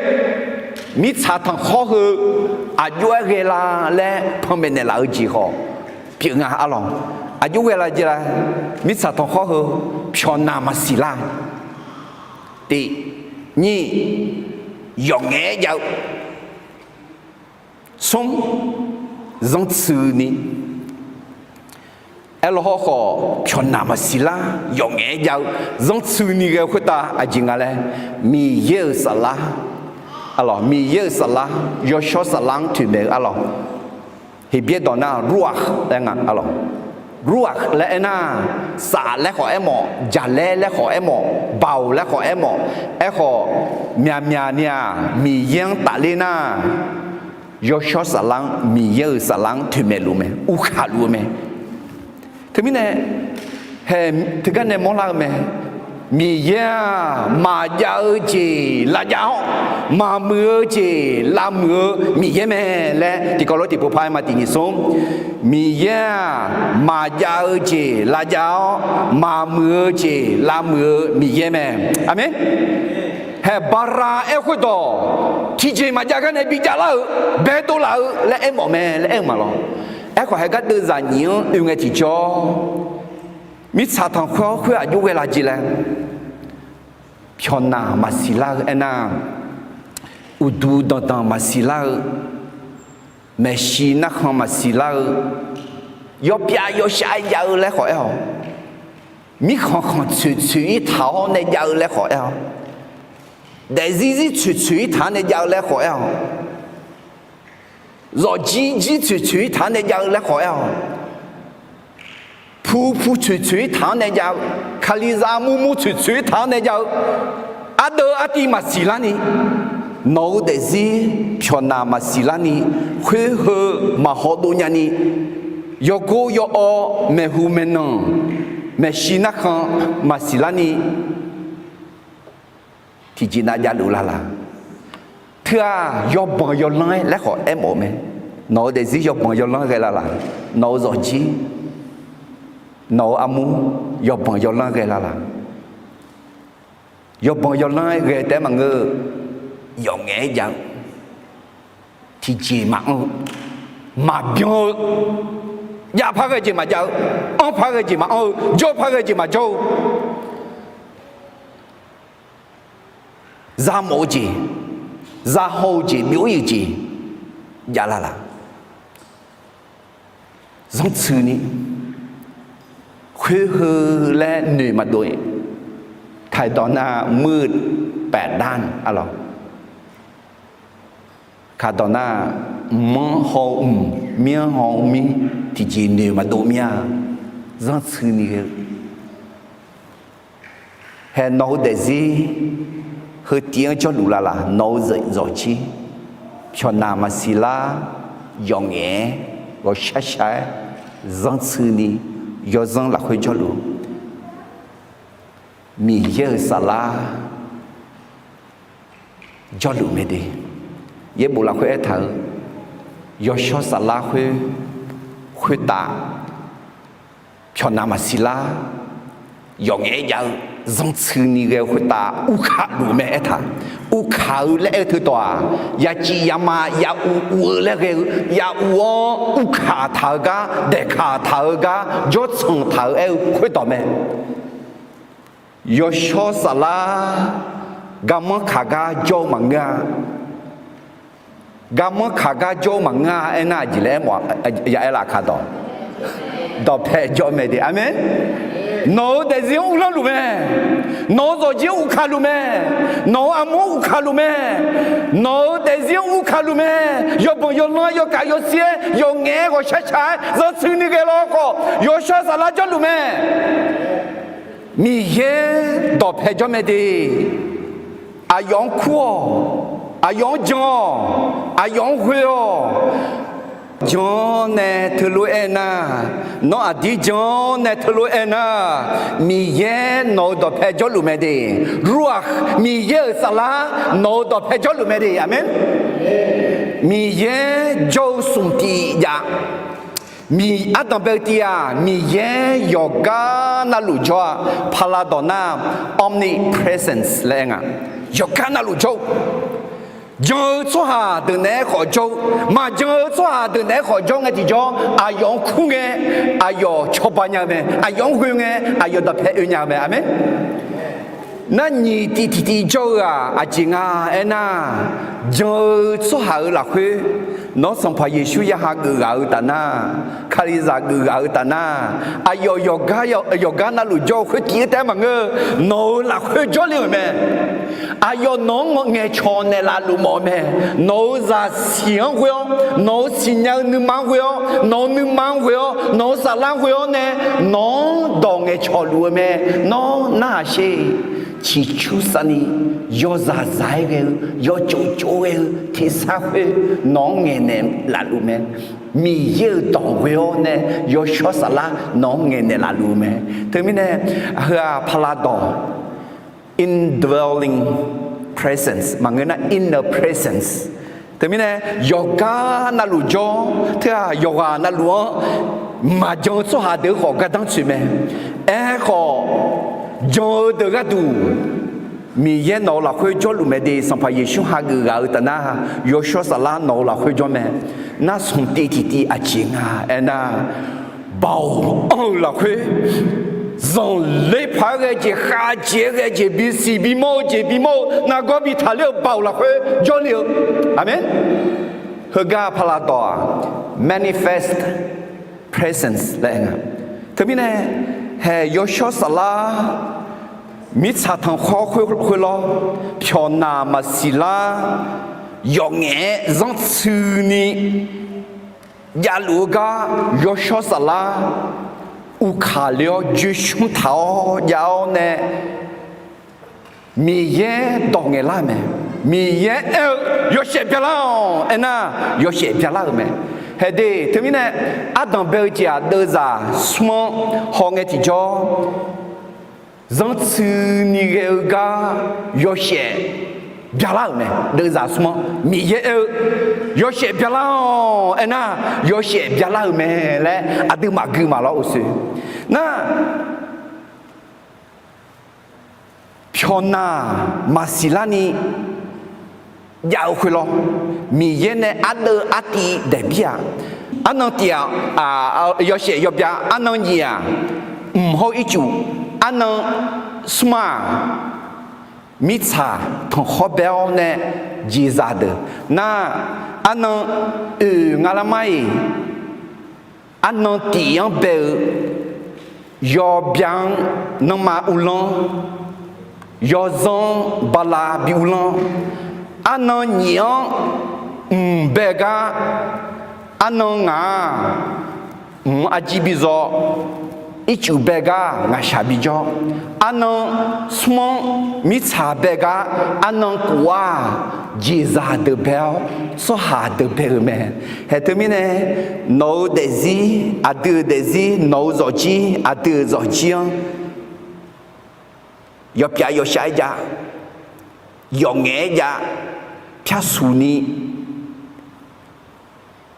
mirtsaq tanqkhawr heu aqjox-aer ghae la laer panmaeq naeqlaf-eu jeq khawf pyeuf nga, arlawq. Aqjox ghae la jeq la, mirtsaq tanqkhawr heu pyawqnaq maqsiq lar. Tiq, nyiq, yawqngaef-aer jav-eu. Smr, zanrtsuini. Aerlawq haw khawf, pyawqnaq maqsiq lar, yawqngaef-aer jav-eu, zanrtsuini ghae-eu khoertav aqjeq nga laer, Miqyaer-euq saflar, arlawq, Miqyaer-euq saflar, yawshawr saflar-anr toeqmaeq-eu, arlawq. Heqbyaer dawq nar ruakh laer nga, arlawq. Ruakh laer aernar, saf laer khawf aermawf, jaqlaer laer khawf aermawf, baoq laer khawf aermawf, aerkhawf myaqmyaq ni-aq Miqyaer-anr tafler nar, yawshawr saflar-anr, Miqyaer-euq saflar-anr toeqmaeq luf mae, uvkaq luf-eu mae. Teumirnae, haeq teugar nae mawrlar-eu mae. Miqyaer-aq, maqjav-eu jeq lavjav-awr, maqmuiq-eu jeq lavmuiq-eu Miqyaer mae laer tiqkawv lof tiqpov par-aer ma tiq nyiq smr. Miqyaer-aq, maqjav-eu jeq lavjav-awr, maqmuiq-eu jeq lavmuiq-eu Miqyaer mae. Aqmeq. Haeq bala aer-eu khoerdawq, tiqjeq maqjav gar nae bijav lar-eu, baedov laf-eu laer aermawf mae laer aer-eu ma lawr. Aerkhawf haeq gar deuvzaq nyiq-anr oe ngae tiqjawr, mirtsaq tanqkhawr khoer aqjox ghae la jeq laer, pyawqnaq maqsiq lar-eu aernar, uqduq danqdanq maqsiq lar-eu, maeqshi narkhan maqsiq lar-eu, yawpyav yawshav jav-eu laer khawf aer-awq, mirkhanq khanq tsoeq tsoeq-ir taq-awr nae jav-eu laer khawf aer-awq, daefzir zir tsoeq tsoeq-ir taq-anr nae jav-eu laer khawf aer-awq, zawqjir jir tsoeq tsoeq-ir taq-anr nae jav-eu laer khawf aer-awq, pu pu tsoeq tsoeq-ir taq-anr nae jav-eu, kalizaq mur mur tsoeq tsoeq-ir taq-anr nae jav-eu, ardeuv artiv maqsiq larni, nawq-eu daefzir pyawqnaq maqsiq larni, khoer heu maqhaw dov nyani, yawgor yawawr maeqhu maeqnan maeqshi narkhan maqsiq larni, tiqjeq nav javluf lala. Teu-aq yawbanq yawlanr-aer laer khawf aermawf-eu mae. Nawq-eu daefzir yawbanq yawlanr ghae lala. Nawq-eu zawqjir, nawq-eu armur yawbanq yawlanr ghae lala. Yawbanq yawlanr-aer ghae taef-aer maqngeur-eu, yawqngaef-aer jav-eu, tiqjeq maqanr-eu, maqbyan-eu, jav par ghae jeq maqjav-eu, anr par ghae jeq maqanr-eu, jawr par ghae jeq maqjawr-eu, zamawf-eu jeq, zahaw-eu jeq, byov-ir-eu jeq jav lala. Zanrtsuini, khoer heu laer noeq maqdov-iq, taqdawq nar muiq paefdan arlawq. Kaqdawq nar, mq-anr haw-eu mq, mir-anr haw-eu mir, tiqjeq noeq maqdov mir-a. Zanrtsuini ghae-eu, hae nawq-eu daefzir heu tiv-anr jawrluf lala. Nawq-eu zawqjir pyawqnaq maqsiq lar, yawqngaef-aer ghawqshar shar-aer zanrtsuini yawzanr lafkhoer jawrluf, Miqyaer-euq saflar jawrluf mae de. Yaerbof lafkhoer aertaq-eu, yawshawr saflar khoer, khoertav pyawqnaq maqsiq lar, yawqngaef-aer jav-eu, zanrtsuini ghae-eu khoertav uvkaq luf mae aertaq. Uvkaq-eu laer aer-eu teudawq-aq, yacif yama ya uv uv-eu laer ghae-eu, ya uv-awr uvkaq taq-eu gar, daeqkaq taq-eu gar, jawrtsanq taq-eu aer-eu khoerdawq mae. Yawshawr saflar garmanr kaq gar jawr-eu maqngeur-a. Garmanr kaq gar jawr-eu maqngeur-a aernar, aqjeq laer aermawf ya aer laf kaq dawq. Dawqpae jawr mae de. Aqmeq. Nawq-eu daefzir-anr uvlanr luf mae. Nawq-eu zawqjir-anr uvkaq luf mae. Nawq-eu armur-anr uvkaq luf mae. Nawq-eu daefzir-anr uvkaq luf mae. Yawbanq yawlanr-aer yawkav yawsir-aer yawqngaef-aer ghawqshar shaq-aer zanrtsuini ghae lawr khawf, yawshawr saflar jawrluf mae. Miqyaer dawqpae jawr mae de. Aqyawf-anr kur-awq, aqyawf-anr jan-awq, aqyawf-anr ghoe-awq. jan-anr nae teulof-aer nar, nawr aqdir jan-anr nae teulof-aer nar, Miqyaer nawq-euq dawqpae jawrluf mae de. Ruakh, Miqyaer-euq saflar nawq-euq dawqpae jawrluf mae de. Aqmeq. Miqyaer jawr-eu smq tiq jav. Miq, ardanq bae-eu tiv-aq, Miqyaer yawqgar navluf jawr-a. Paqlaqdawq nar omnipresence laer aer nga. Yawqgar navluf jawr-eu, jan-eu tsawrhaq deuq naeq-aer khawf jawr-eu, maqjan-eu tsawrhaq deuq naeq-aer khawf jawr ngae tiqjawr, aqyawf-anr kur ngae, aqyawf cawba nya-eu mae. Aqyawf-anr ghoe ngae, aqyawf dawqpae oe nya-eu mae. Aqmeq. Nar nyiq tiv tiqtiv jawr-eu-aq aqjeq nga aernar, jan-eu tsawrhaq-euq lafkhoer nawr Sanqpaq Yeqsur ya hageuf ghaq-eu taf nar, Kalizaq geuf ghaq-eu taf nar, aqyawf yawqgar, yawqgar navluf jawr-eu khoertiv-aer taef-aer maqngeur-eu, nawq-euq lafkhoer jawrle-euq mae. Aqyawf nawq-anr ngaeqcawq naeqlaf luf mawf-eu mae. Nawq-euq zaqsiq-anr ghoe-awr, nawq-euq siqnya-eu nuima-anr ghoe-awr, nawq-euq nuima-anr ghoe-awr, nawq-euq saflar-anr ghoe-awr nae, nawq-anr dawq ngaeqcawq luf-eu mae. Nawr narhaq sher, ciqcur savni, yawzaq zaq-aer ghae-eu, yawtsov tsov ghae-eu tersar khoer nawq-anr ngaeqnaeq laf luf mae. Miqyaer-euq dawq ghoe-awr nae, yawshawr saflar nawq-anr ngaeqnaeq laf luf-eu mae. Teumirnae, heu-aq paqlaqdawq, indwelling presence maqngeur nar, inner presence. Teumirnae, yawqgar navluf jawr, teu-aq yawqghaq navluf-anr maqjan-eu tsawrhaq deuq-eu khawf gardanr tsoeq mae. Aerkhawf, jan-eu deuq gharduq Miqyaer nawq-euq lafkhoer jawrluf mae de. Sanqpaq Yeqsur hageuf ghaq-eu taf nar, yawshawr saflar nawq-euq lafkhoer jawr mae. Nar smq tiv tiqtiv aqjeq nga aernar, baoq anr-eu lafkhoer, zanqler paq-aer ghae jeq, khavjeq-aer ghae jeq, bisiq bimawr-eu jeq bimawr-eu, nargawr bi taqler-eu baoq lafkhoer jawrle-eu. Aqmeq. Heugar paqlaqdawq-aq, manifest presence laer aer nga. Teumirnae, haeq yawshawr saflar mirtsaq tanqkhawr khoer, khoerlawr, pyawqnaq maqsiq lar, yawf ngaef-aer zanrtsuini javluf-eu gar yawshawr saflar uvkaq le-awr joershmr taq-awr jav-awr nae, Miqyaer dawq ngaeqlar-euq mae. Miqyaer aer-eu, yawshaef byalar-awq aernar, yawshaef byalar-euq mae. Haeq de, teumirnae, ardanq bae-eu jeq-aq deuvzaq smr-anr hawngae tiqjawr, zanrtsuini ghae-eu gar yawshaef byalar-euq mae. Deuvzaq smr-anr Miqyaer aer-eu, yawshaef byalar-awq aernar, yawshaef byalar-euq mae laer aqdui maqgui maqlawr-eu sher. Nar, pyawqnaq maqsiq larni jav-eu khoerlawr, Miqyaer nae ardeuv artiv daeqbir-aq, arnan tiq-aq, yawshaef yawbya, arnan nyiq-aq, mq hawr-eu ircuf, arnan smr-aq, mirtsaq tanqkhawr bae-awr nae jeqzaq deuq nar, arnan oeq nga lar mar-iq, arnan tif-anr bae-eu yawbya-anr nanrma uvlanr, yawzanr-anr bala bi uvlanr, arnan nyiq-anr mq bae gar, arnan ngaq-aq, mq-anr arjir bi zaw, ircuf bae gar ngaqshaq bi jawr, arnan smr-anr mirtsaq bae gar, arnan kof-aq, jeqzaq deuq bae-awr tsawrhaq deuq bae-euq mae. Haeq teumirnae, nawq-euq daefzir aqdui-euq daefzir, nawq-euq zawqjir aqdui-euq zawqjir-anr yawpyav yawshav-aer jav, yawf ngaef-aer jav, pyarsuq ni,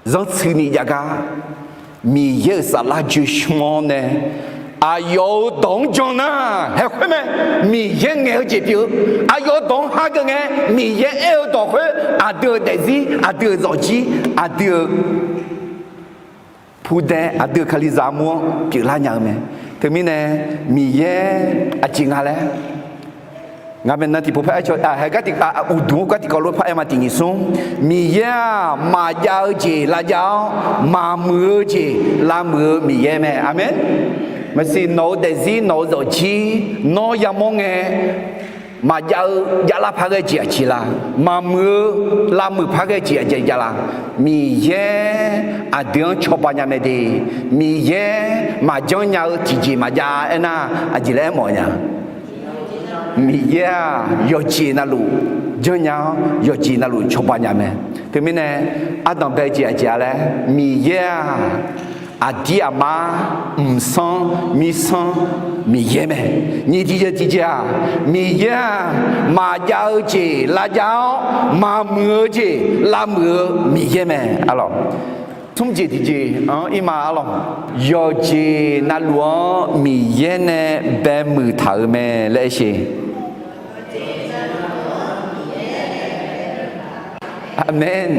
zanrtsuini jav gar, Miqyaer-euq saflar joe shmr-awr nae, aqyawf-euq dawq-anr jan nar, haeq khoer mae. Miqyaer ngaeq-eu jeq pyeuf-eu, aqyawf-euq dawq-anr hageuf ngae, Miqyaer aer-eu dawq khoer aqdui-euq daefzir, aqdui-euq zawqjir, aqdui-euq pudae, aqdui-euq Kalizaq armur-anr pyeuflar nya-eu mae. Teumirnae, Miqyaer aqjeq nga laer, ngaq maeqnan tiqpov par aer caw, haeq gar tiq, uqduq-anr gar tiqkawv lof par aer ma tiq nyiq smr, Miqyaer-aq maqjav-eu jeq lavjav-awr, maqmuiq-eu jeq lavmuiq-eu Miqyaer mae. Aqmeq. Maqsiq nawq-euq daefzir, nawq-euq zawqjir, nawr yamawr ngae, maqjav-eu javlar par ghae jeq aqjeq la? Maqmuiq-eu lavmuiq par ghae jeq aqjeq javlar? Miqyaer aqdui-anr cawba nya mae de. Miqyaer maqjanr nya-eu tiqjeq maqjav-a aernar, aqjeq laer aermawf nya? Miqyaer-aq yawqjeq navluf janrnya-awr, yawqjeq navluf cawba nya mae. Teumirnae ardanq bae-eu jeq aqjeq-a laer, Miqyaer-aq, aqdir aqmar, mqsanr mirsanr Miqyaer mae. Nyiq tiqjeq tiqjeq-aq, Miqyaer-aq, maqjav-eu jeq lavjav-awr, maqmuiq-eu jeq lavmuiq-eu Miqyaer mae. Arlawq, tmr jeq tiqjeq-anr ir ma arlawq. Yawqjeq navluf-anr Miqyaer nae baemuiq taq-euq mae laer aer sheq. Aqmeq.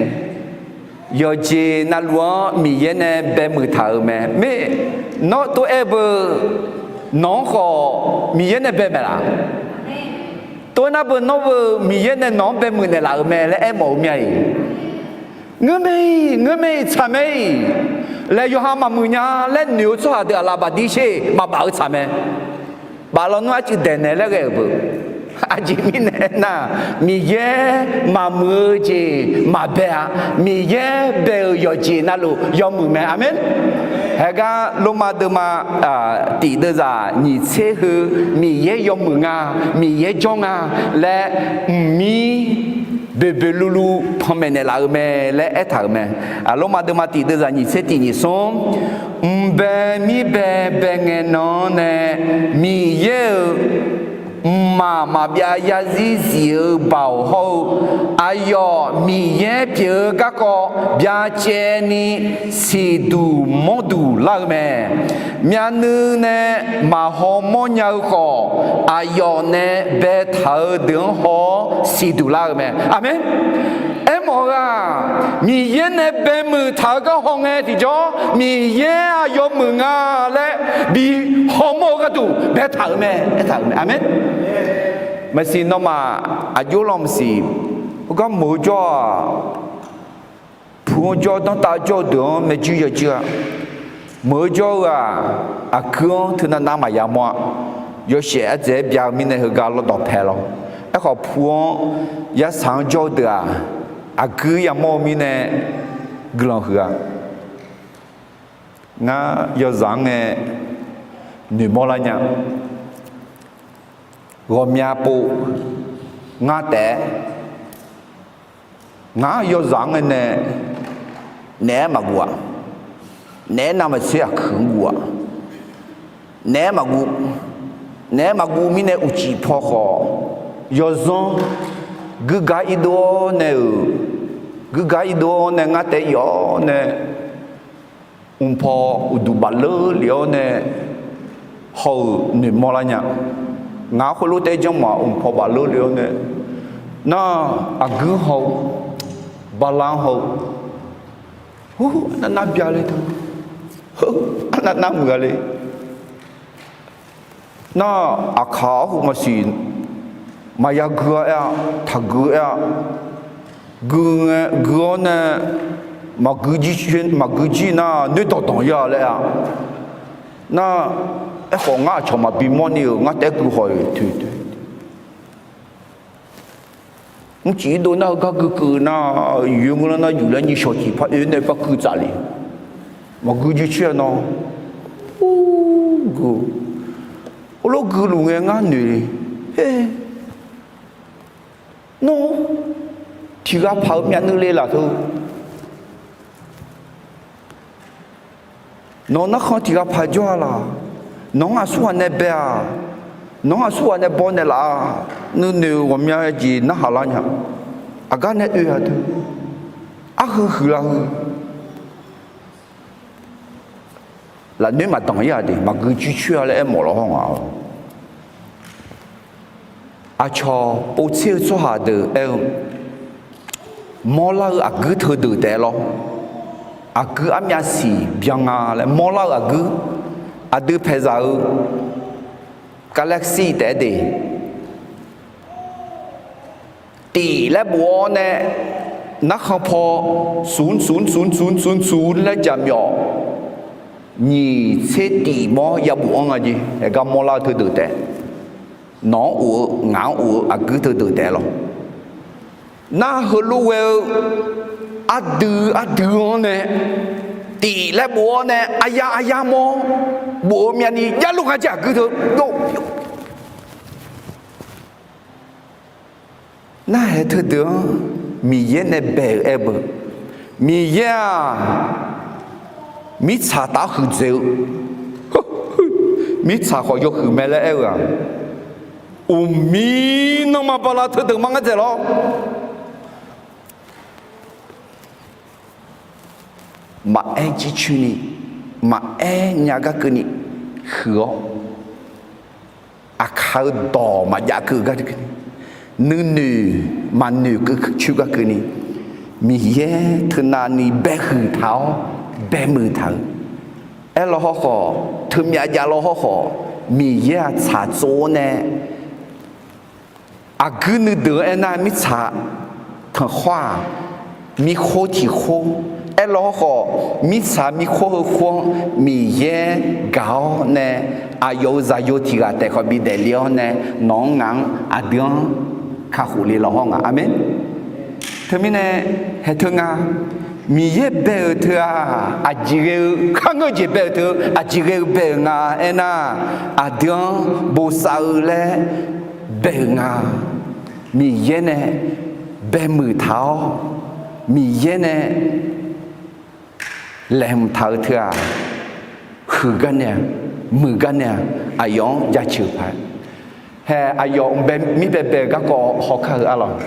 Yawqjeq navluf-anr Miqyaer nae baemuiq taq-euq mae. Mir, nawr tov-aer beu, nawq-anr khawf Miqyaer nae bae maeq laf. Tov-aer nar beu, nawr beu, Miqyaer nae nawq-anr baemuiq naeqlaf-euq mae laer aermawf-eu mya-iq. Ngeur mae-iq, ngeur mae-iq, tsaq mae-iq laer yawqha maqmuiq nya laer noeq-eu tsawrhaq deuq aqlaf bafdir sher maqbaf-eu tsaq mae. Baf lawnmr arcuiv daeqnaeq laer ghae-euq beu. Aqjeq mirnae aernar, Miqyaer maqmuiq-eu jeq maqbae-a. Miqyaer bae-euq yawqjeq navluf yawmuiq mae. Aqmeq. Haegar Lormav deuvma tiq deuvzaq nyiq tser heu, Miqyaer yawmuiq nga, Miqyaer jawr nga laer mqmir boeqboeq luvluv panmaeq naeqlaf-eu mae laer aertaq-euq mae. Lormav deuvma tiq deuvzaq nyiq tser tiq nyiq smr, mqbae mirbae bae ngae nan-anr nae Miqyaer-euq mqmaq maqbyav yarzir zif-eu baoq hawr-eu aqyawf Miqyaer pyeuf-eu garkawv byacaevni siqduq mawrduq lar-eu mae. Myavnuiv nae maqhaw mawrnya-eu khawf, aqyawf nae baetaq-eu deuq-anr haw-awr siqduq lar-eu mae. Aqmeq. Aermawf-eu-aq, Miqyaer nae baemuiq taq-eu gar hawngae tiqjawr, Miqyaer-aq yawmuiq nga laer bi hawmawr-eu gharduq baetaq-euq mae. Aertaq-euq mae. Aqmeq. Maqsiq nawmaf aqjox lanq maqsiq, heugar meuq-eu jawr-aq, pu-anr jawr danrtav jawr-eu deuq-anr maeqjuir yawjuir-a. Meuq-eu jawr-eu-aq, aqguir-anr teunav nav maqya mawr-a. Yawshaef ardzaeq-aer bya-eu mirnae heugar lawrdawq pae lawr. Aerkhawf pu-anr yasaq-anr jawr-eu deuq-aq, aqguir yamawr-eu mirnae guiqlanq huiq-a. Ngar yawzaq-anr ngae noeqmawr lar nya. Ghawqmya pov ngar taef-aer, ngar yawzaq-anr ngae nae naef-aer maqguv-aq, naef-aer navmaqtser aqkuiq-anr guv-aq, naef-aer maqguv, naef-aer maqguv mirnae uqcif paw khawf, yawzanr guirgar irdov-awr nae-euq, guirgar irdov-awr nae ngar taef-aer yawf-awr nae, mqpaw uqduq bafleur lef-awr nae haw-euq noeqmawr lar nya. Ngaq-anr khoerlof taef-aer janrmaf-aq, mqpaw bafleur lef-awr nae, nar, aqguir haw-eu, bala-anr haw-eu, heu, arnav nar bya le teu, heu, arnav nar muiq-a le. Nar, aqkaq-awr heu maqsiq, maqya gui-a aer-a, taqgui aer-a, gui ngae gui-awr nae, maqgui jir nar noerdawq danq-ir-a laer-a. Nar, aerkhawf ngar aqcawq maqbi mawrni-euq ngar taef-aer gui haw-iq toeq toeq. Mrcif irdov nar-eu gar guikeuv nar, yoeq ngeur lar nar yuf laer nyiq shawq tiq par oe nae par kuiv tsaf le. Maqgui jircoer-a nawr, gui, heulof guiluf ngae ngar noeq le. Her, nawr tiq ghaq paq-eu myavnuiv le laf teu. Nawq-eu narkhan tiq ghaq paq jawr-a laq? Nawq-anr aqsurghaq nae bae-aq, nawq-anr aqsurghaq nae baw naeqlaf-a. Nuinoeq-eu ghawqmya jeq narhaq lar nya. Aqgar nae oe-aq teu, arheu huiqlar heu, lafnoer maqdanq-ir-aq de, maqgui jircoer-a laer aermawf lawr haw ngaq-awq. Aqcawq povtser-eu tsawrhaq deuq aer-eu, mawrlar-eu aqguir teudeuq taef-aer lawr. Aqguir armyav siq byan nga laer mawrlar-eu aqguir, aqdui paeqzaq-eu galaxy taef-aer de, tif laer bof-awr nae, narkhan paw smq smq smq smq smq laer jaqmyawf nyiq tser tif mawr yabof-anr nga jeq. Aergar mawrlar-eu teudeuq taef, nawq-anr of-eu ngaq-anr of-eu aqguir teudeuq taef-aer lawr. Nar heulof ghae-eu ardui ardui-anr nae tif laer bof-awr nae arya arya mawr bof-eu myavni yarluf nga jeq aqguir teu. Nar-aer teudeuq-anr Miqyaer nae bae-euq aer-eu beu, Miqyaer-aq, mirtsaq taf-awr huiqdzaeq-eu, mirtsaq khawf yawhuiq mae laer aer-eu-aq, uqmir nanrma bala teudeuq ma ngar dzaeq lawr. Maqaer jircoer ni, maqaer nya gar keuvni huiq-awr, aqkaq-eu dawq maqjav keuv gar keuvni, nuinoeq maqnoeq keuv coer gar keuvni, Miqyaer teunav ni baehuiq taq-awr baemuiq taq-eu. Aerlaw hawrkhawf, teumyav jav law hawrkhawf, Miqyaer-aq tsaqtsov-awr nae, aqguir nuideuq-anr aernar, mirtsaq tanqkhawr-aq, mirkhor tiq khor. Aerlaw hawrkhawf, mirtsaq mirkhor heu khor-anr Miqyaer gaq-awr nae, aqyawf-euq zaqyo tiq ghaq taef khawf bidaef le-awr nae, nawq-anr ngaq-anr aqdui-anr kakhof le law hawr nga. Aqmeq. Teumirnae, haeq teu nga, Miqyaer bae-euq teu-aq, aqjeq ghae-eu kharngeur jeq bae-euq teu, aqjeq ghae-eu bae-euq nga aernar, aqdui-anr bosav-eu laer bae-euq nga. Miqyaer nae baemuiq taq-awr, Miqyaer nae laeqhmq taq-eu teu-aq, huiq gar nae-a, muiq gar nae-a, aqyawf-anr jaceuq paq-aer. Haeq aqyawf mqbae mirbae bae-eu garkawv hawkar-eu arlawq.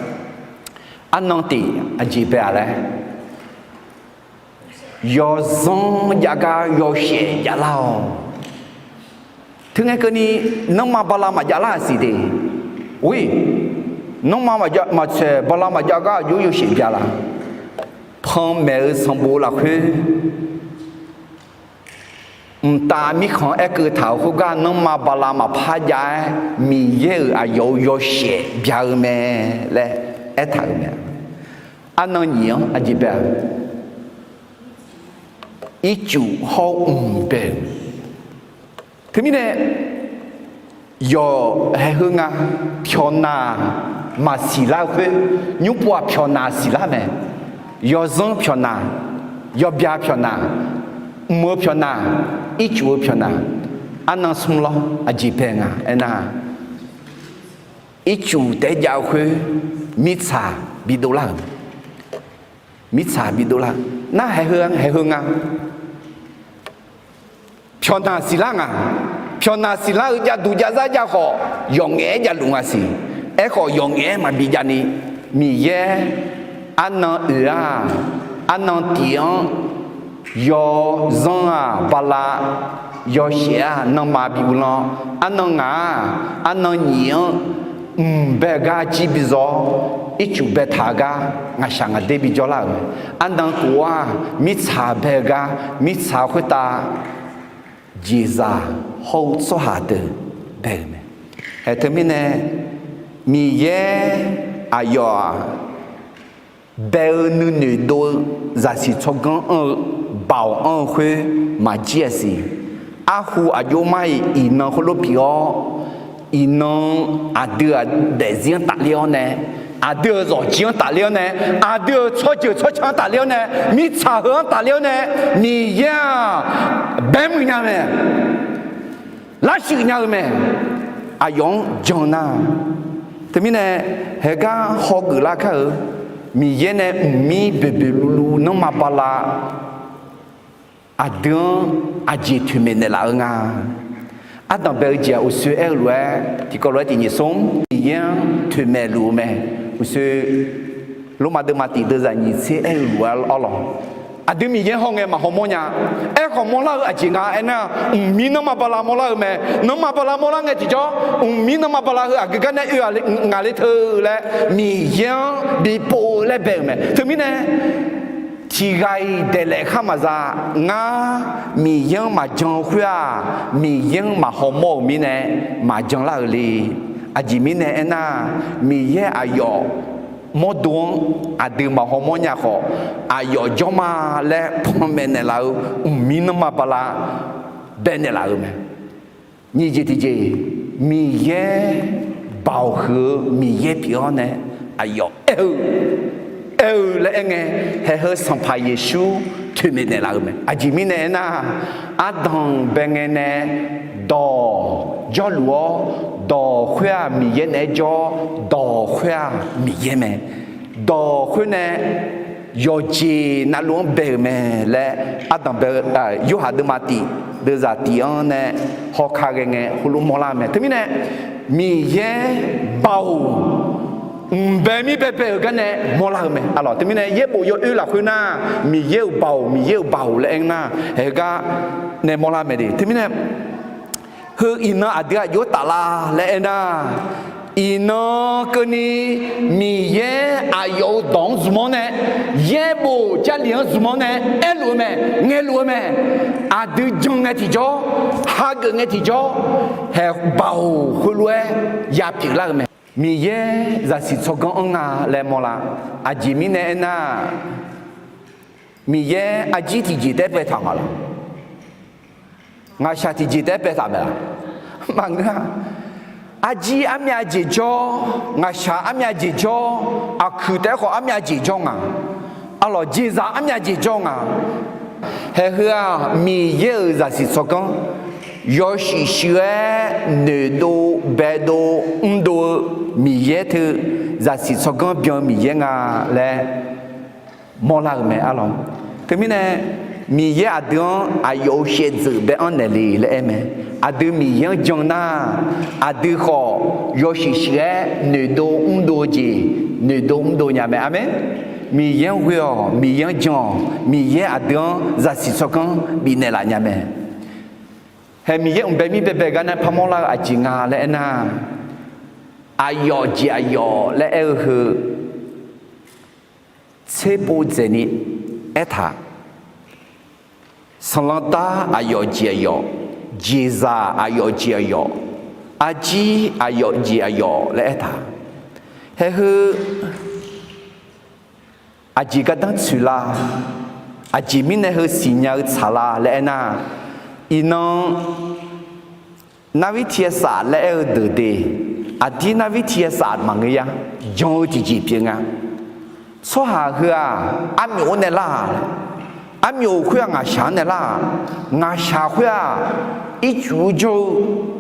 Arnan tiq aqjeq bae-a laer, yawzanr jav gar yawshaef javlar-awq. Teungae keuvni, nanrma bala maqjavlar-aq siq de. Or-iq, nanrma maqtsaeq bala maqjav gar aqjox yawshaef javlar. Panmaeq-eu sanqbof lafkhoer mqtav mirkhanq aerkeuv taq-euq khoergar, nanrma bala maqpar jav-aer Miqyaer-euq aqyawf-euq yawshaef bya-eu mae laer aertaq-euq mae. Arnan nyiq-anr aqjeq bae-a, ircuf hawr-eu mq bae-euq. Teumirnae, yawq haeq heu nga, pyawqnaq maqsiq lar-eu khoer, nymrpov-aq pyawqnaq siqlar mae. Yawzanr pyawqnaq, yawbya pyawqnaq, mq-eu pyawqnaq, ircuf-eu pyawqnaq, arnan smr lawr aqjeq bae nga aernar, ircuf taef-aer jav-eu khoer, mirtsaq bidov lar-euq, mirtsaq bidov lar. Nar haeq heu, haeq heu nga. Pyawqnaq siqlar nga. Pyawqnaq siqlar-eu javduq javzar jav khawf, yawqngaef-aer javluf nga siq. Aerkhawf, yawqngaef-aer maqbi javni, Miqyaer arnan oeq-aq, arnan tiq-anr yawzanr-aq bala, yawshaef-aq nanrma bi uvlanr. Arnan ngaq-aq, arnan nyiq-anr mq bae-eu gar jir bizaw-awr, ircuf baetaq-eu gar ngaqshaq ngaqder bijawr lar-euq mae. Arnan kof-aq, mirtsaq bae-eu gar, mirtsaq khoertav jeqzaq hawr-eu tsawrhaq deuq bae-euq mae. Haeq teumirnae, Miqyaer aqyawf-aq, bae-eu nuinoeq dov-eu zaqsiq tsawrganr anr-eu, baoq anr-eu khoer maqjir-a siq. Arhu aqjox mar-iq iqnan khoerlof pyeuf-awr, iqnan aqdui-euq daefzir-anr tafler-awr nae, aqdui-euq zawqjir-anr tafler-awr nae, aqdui-euq tsawrjeuq tsawrca-anr tafler-awr nae, mirtsaq heu-anr tafler-awr nae, Miqyaer-aq, baemuiq nya mae. Larshuif nya-eu mae. Aqyawf-anr jan nar, teumirnae, haeq gar hawgeuf lar kar-eu, Miqyaer nae mqmir boeqboeq luvluv nanrma bala aqdui-anr aqjeq toeqmaeq naeqlaf-eu nga. Ardanq bae-eu jeq-aq, uqshoe aer-eu lof-aer tiqkawv lof-aer tiq nyiq smr, Miqyaer-anr toeqmaeq luf-eu mae. Uqshoe Lormav deuvma tiq deuvzaq nyiq tser aer-eu lof-aer arlawq. Aqdui Miqyaer hawngae maqhaw mawr nya. Aerkhawf mawrlar-eu aqjeq nga aernar, mqmir nanrma bala mawrlar-eu mae. Nanrma bala mawrlar ngae tiqjawr, mqmir nanrma bala heu aqgeu gar nae oe ngaq le teu laer Miqyaer-anr bipov-eu laer bae-euq mae. Teumirnae, tiqghaq-iq daeqlaef khar maqza. Ngar Miqyaer-anr maqjan-eu khoer-aq, Miqyaer-anr maqhaw mawr-euq mirnae maqjan lar-euq le. Aqjeq mirnae aernar, Miqyaer aqyawf mawrdo-anr aqdui maqhaw mawr nya khawf, aqyawf jawr ma laer panmaeq naeqlaf-eu mqmir nanrma bala bae naeqlaf-euq mae. Nyiq jeq tiqjeq, Miqyaer baoq huiq-eu Miqyaer pyeuf-awr nae aqyawf aer-eu, aer-eu laer aerngae, haeq heu Sanqpaq Yeqsur toeqmaeq naeqlaf-euq mae. Aqjeq mirnae aernar, ardanq bae ngae nae dawq jawrluf-awr, dawq khoer-aq Miqyaer naeq-aer jawr-awr, dawq khoer-aq Miqyaer mae. dawq khoer nae yawqjeq navluf-anr bae-euq mae laer ardanq bae-eu, Yorhaq deuvma tif, deuvzaq tif-anr nae hawka ghae ngae heulof mawrlar-eu mae. Teumirnae Miqyaer Baoq mqbae mir baebae-euq gar nae mawrlar-eu mae. Arlawq, teumirnae yaerbof yawoer lafkhoer nar, Miqyaer-euq Baoq, Miqyaer-euq Baoq laer aer nar, haegar nae mawrlar mae de. Teumirnae heu iqnan aqdui aqjox-aer taflar laer aernar, iqnan keuvni Miqyaer aqyawf-euq dawq-anr zmq-awr nae, yaerbof Jarlif-anr zmq-awr nae aerluf-eu mae, ngaeqluf-eu mae. Aqdui jan ngae tiqjawr, hageuf ngae tiqjawr, hae Baoq heulof-aer yapyeuf lar-eu mae. Miqyaer zaqsiq tsawrganr anr nga laer mawrlar. Aqjeq mirnae aernar, Miqyaer arjir tiqjeq taef-aer baetaq nga laq? Ngaqshaq tiqjeq taef-aer baetaq mae laq? Maqngeur-a. Arjir armyav jeq jawr, ngaqshaq armyav jeq jawr, aqkuiq taef-aer khawf armyav jeq jawr nga. Arlawq, jeqzaq armyav jeq jawr nga. Haeheu-aq, Miqyaer-euq zaqsiq tsawrganr yawshuif shuif-aer noeqdov baedov mrdov-eu Miqyaer teu zaqsiq tsawrganr byan-eu Miqyaer nga laer mawrlar-euq mae. Arlawq, teumirnae Miqyaer aqdui-anr aqyawf-euq shaevdzeuf bae-anr naeqle laer aer mae. Aqdui Miqyaer-anr jan nar, aqdui khawf yawshuif shuif-aer noeqdov mrdov-eu jeq noeqdov mrdov nya mae. Aqmeq. Miqyaer-anr ghoe-awq, Miqyaer-anr jan-awq, Miqyaer aqdui-anr zaqsiq tsawrganr bifnaeq laf nya mae. Hae Miqyaer mqbae mir baebae gar nae parmawr lar-eu aqjeq nga laer aernar, aqyawf jeq aqyawf laer aer-eu heu tserpov dzaeqni aertaq. Sanqlanr dar aqyawf jeq aqyawf, jeqzaq aqyawf jeq aqyawf, arjir aqyawf jeq aqyawf laer aertaq. Haeheu aqjeq gardanr tsoeqlar, aqjeq mirnae heu siqnya-eu tsaqlar laer aernar, iqnan narvir tiqyaersaf laer aer-eu deuq de, aqdir narvir tiqyaersaf maqngeur ya, jan-eu tiqjeq pyeuf nga. Tsawrhaq heu-aq, armyawf-anr nae lar-a, armyawf khoer-aq ngaqshaq-anr nae lar-a, ngaqshaq khoer-aq ircuf-eu jawr-eu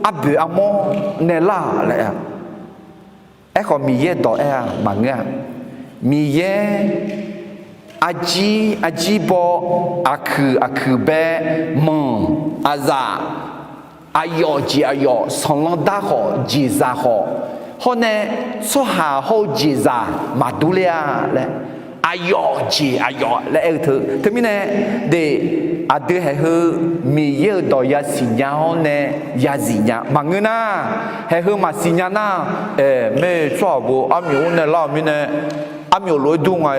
arboeq armawr nae lar-a laer aer-a. Aerkhawf Miqyaer dawq aer-a maqngeur-a. Miqyaer arjir arjir baw, aqkuiq aqkuiq bae, manq, aqzaf, aqyawf jeq aqyawf, sanqlanr dar khawf jeqzaq khawf, hawr nae tsawrhaq hawr-eu jeqzaq maqdur ler-a laer, aqyawf jeq aqyawf laer aer-eu teu. Teumirnae de, aqdui haeheu Miqyaer-euq dawq yasiq nya-awr nae yazif nya maqngeur nar, haeheu maqsiq nya nar, aer, maer tsawrhaq bo armyawf-anr nae lar-euq mirnae, armyawf lof-aer dur nga,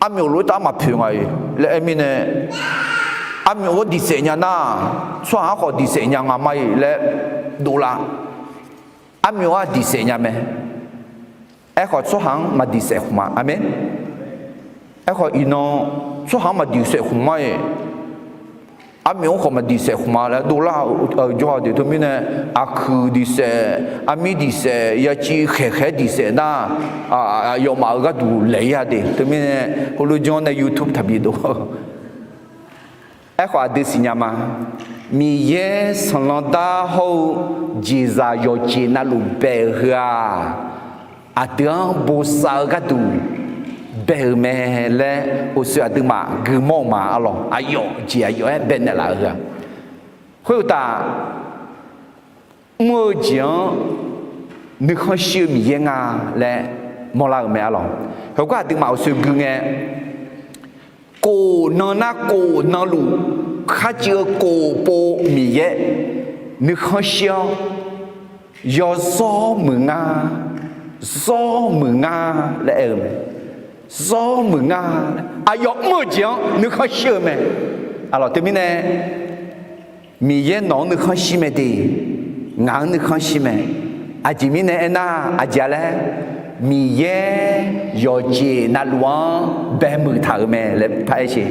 armyawf lof-aer taf maqpoeq nga-iq laer aer mirnae, armyawf-anr diqsaef nya nar, tsawrhaq-anr khawf diqsaef nya nga ma-iq laer dovlar. Armyawf-anr diqsaef nya mae. Aerkhawf tsawrhaq-anr maqdiqsaef khmq ma. Aqmeq. Aerkhawf iqnan tsawrhaq-anr maqdiqsaef khmq ma-iq, armyawf-anr khawf maqdiqsaef khmq ma laer dovlar-eu jawr-a de. Teumirnae aqkuiq diqsaef, armir diqsaef, yaciv khaeqkhaeq diqsaef nar, aqyawfmaf-euq gharduq laeq-ir-a de. Teumirnae heulof janr nae YouTube taqbi dov. Aerkhawf aqdui siqnya ma. Miqyaer sanqlanr dar hawr-eu jeqzaq yawqjeq navluf bae-euq heu-aq, aqdui-anr bosav-eu gharduq bae-euq mae laer uqshoe aqduimaf guimawr-eu ma. Arlawq, aqyawf jeq aqyawf-aer baenaeq laf-eu heu-aq, khoeruqtaf mr-eu jeq-anr nuikhanr shir-eu Miqyaer nga laer mawrlar-euq mae. Arlawq, heugar aqduimaf uqshoe gui ngae, kof nan nar kof nan luf kharcuiv-eu kof pov Miqyaer nuikhanr shir-awr, yawzawr muiq nga, zawr muiq nga laer aer-eu mae. Zawr muiq nga, aqyawf mr-eu jeq-anr nuikhanr shir-eu mae. Arlawq, teumirnae Miqyaer nawq-anr nuikhanr shir mae de, ngaq-anr nuikhanr shir mae. Aqjeq mirnae aernar, aqjeq-a laer, Miqyaer yawqjeq navluf-anr baemuiq taq-euq mae laer paraer sher.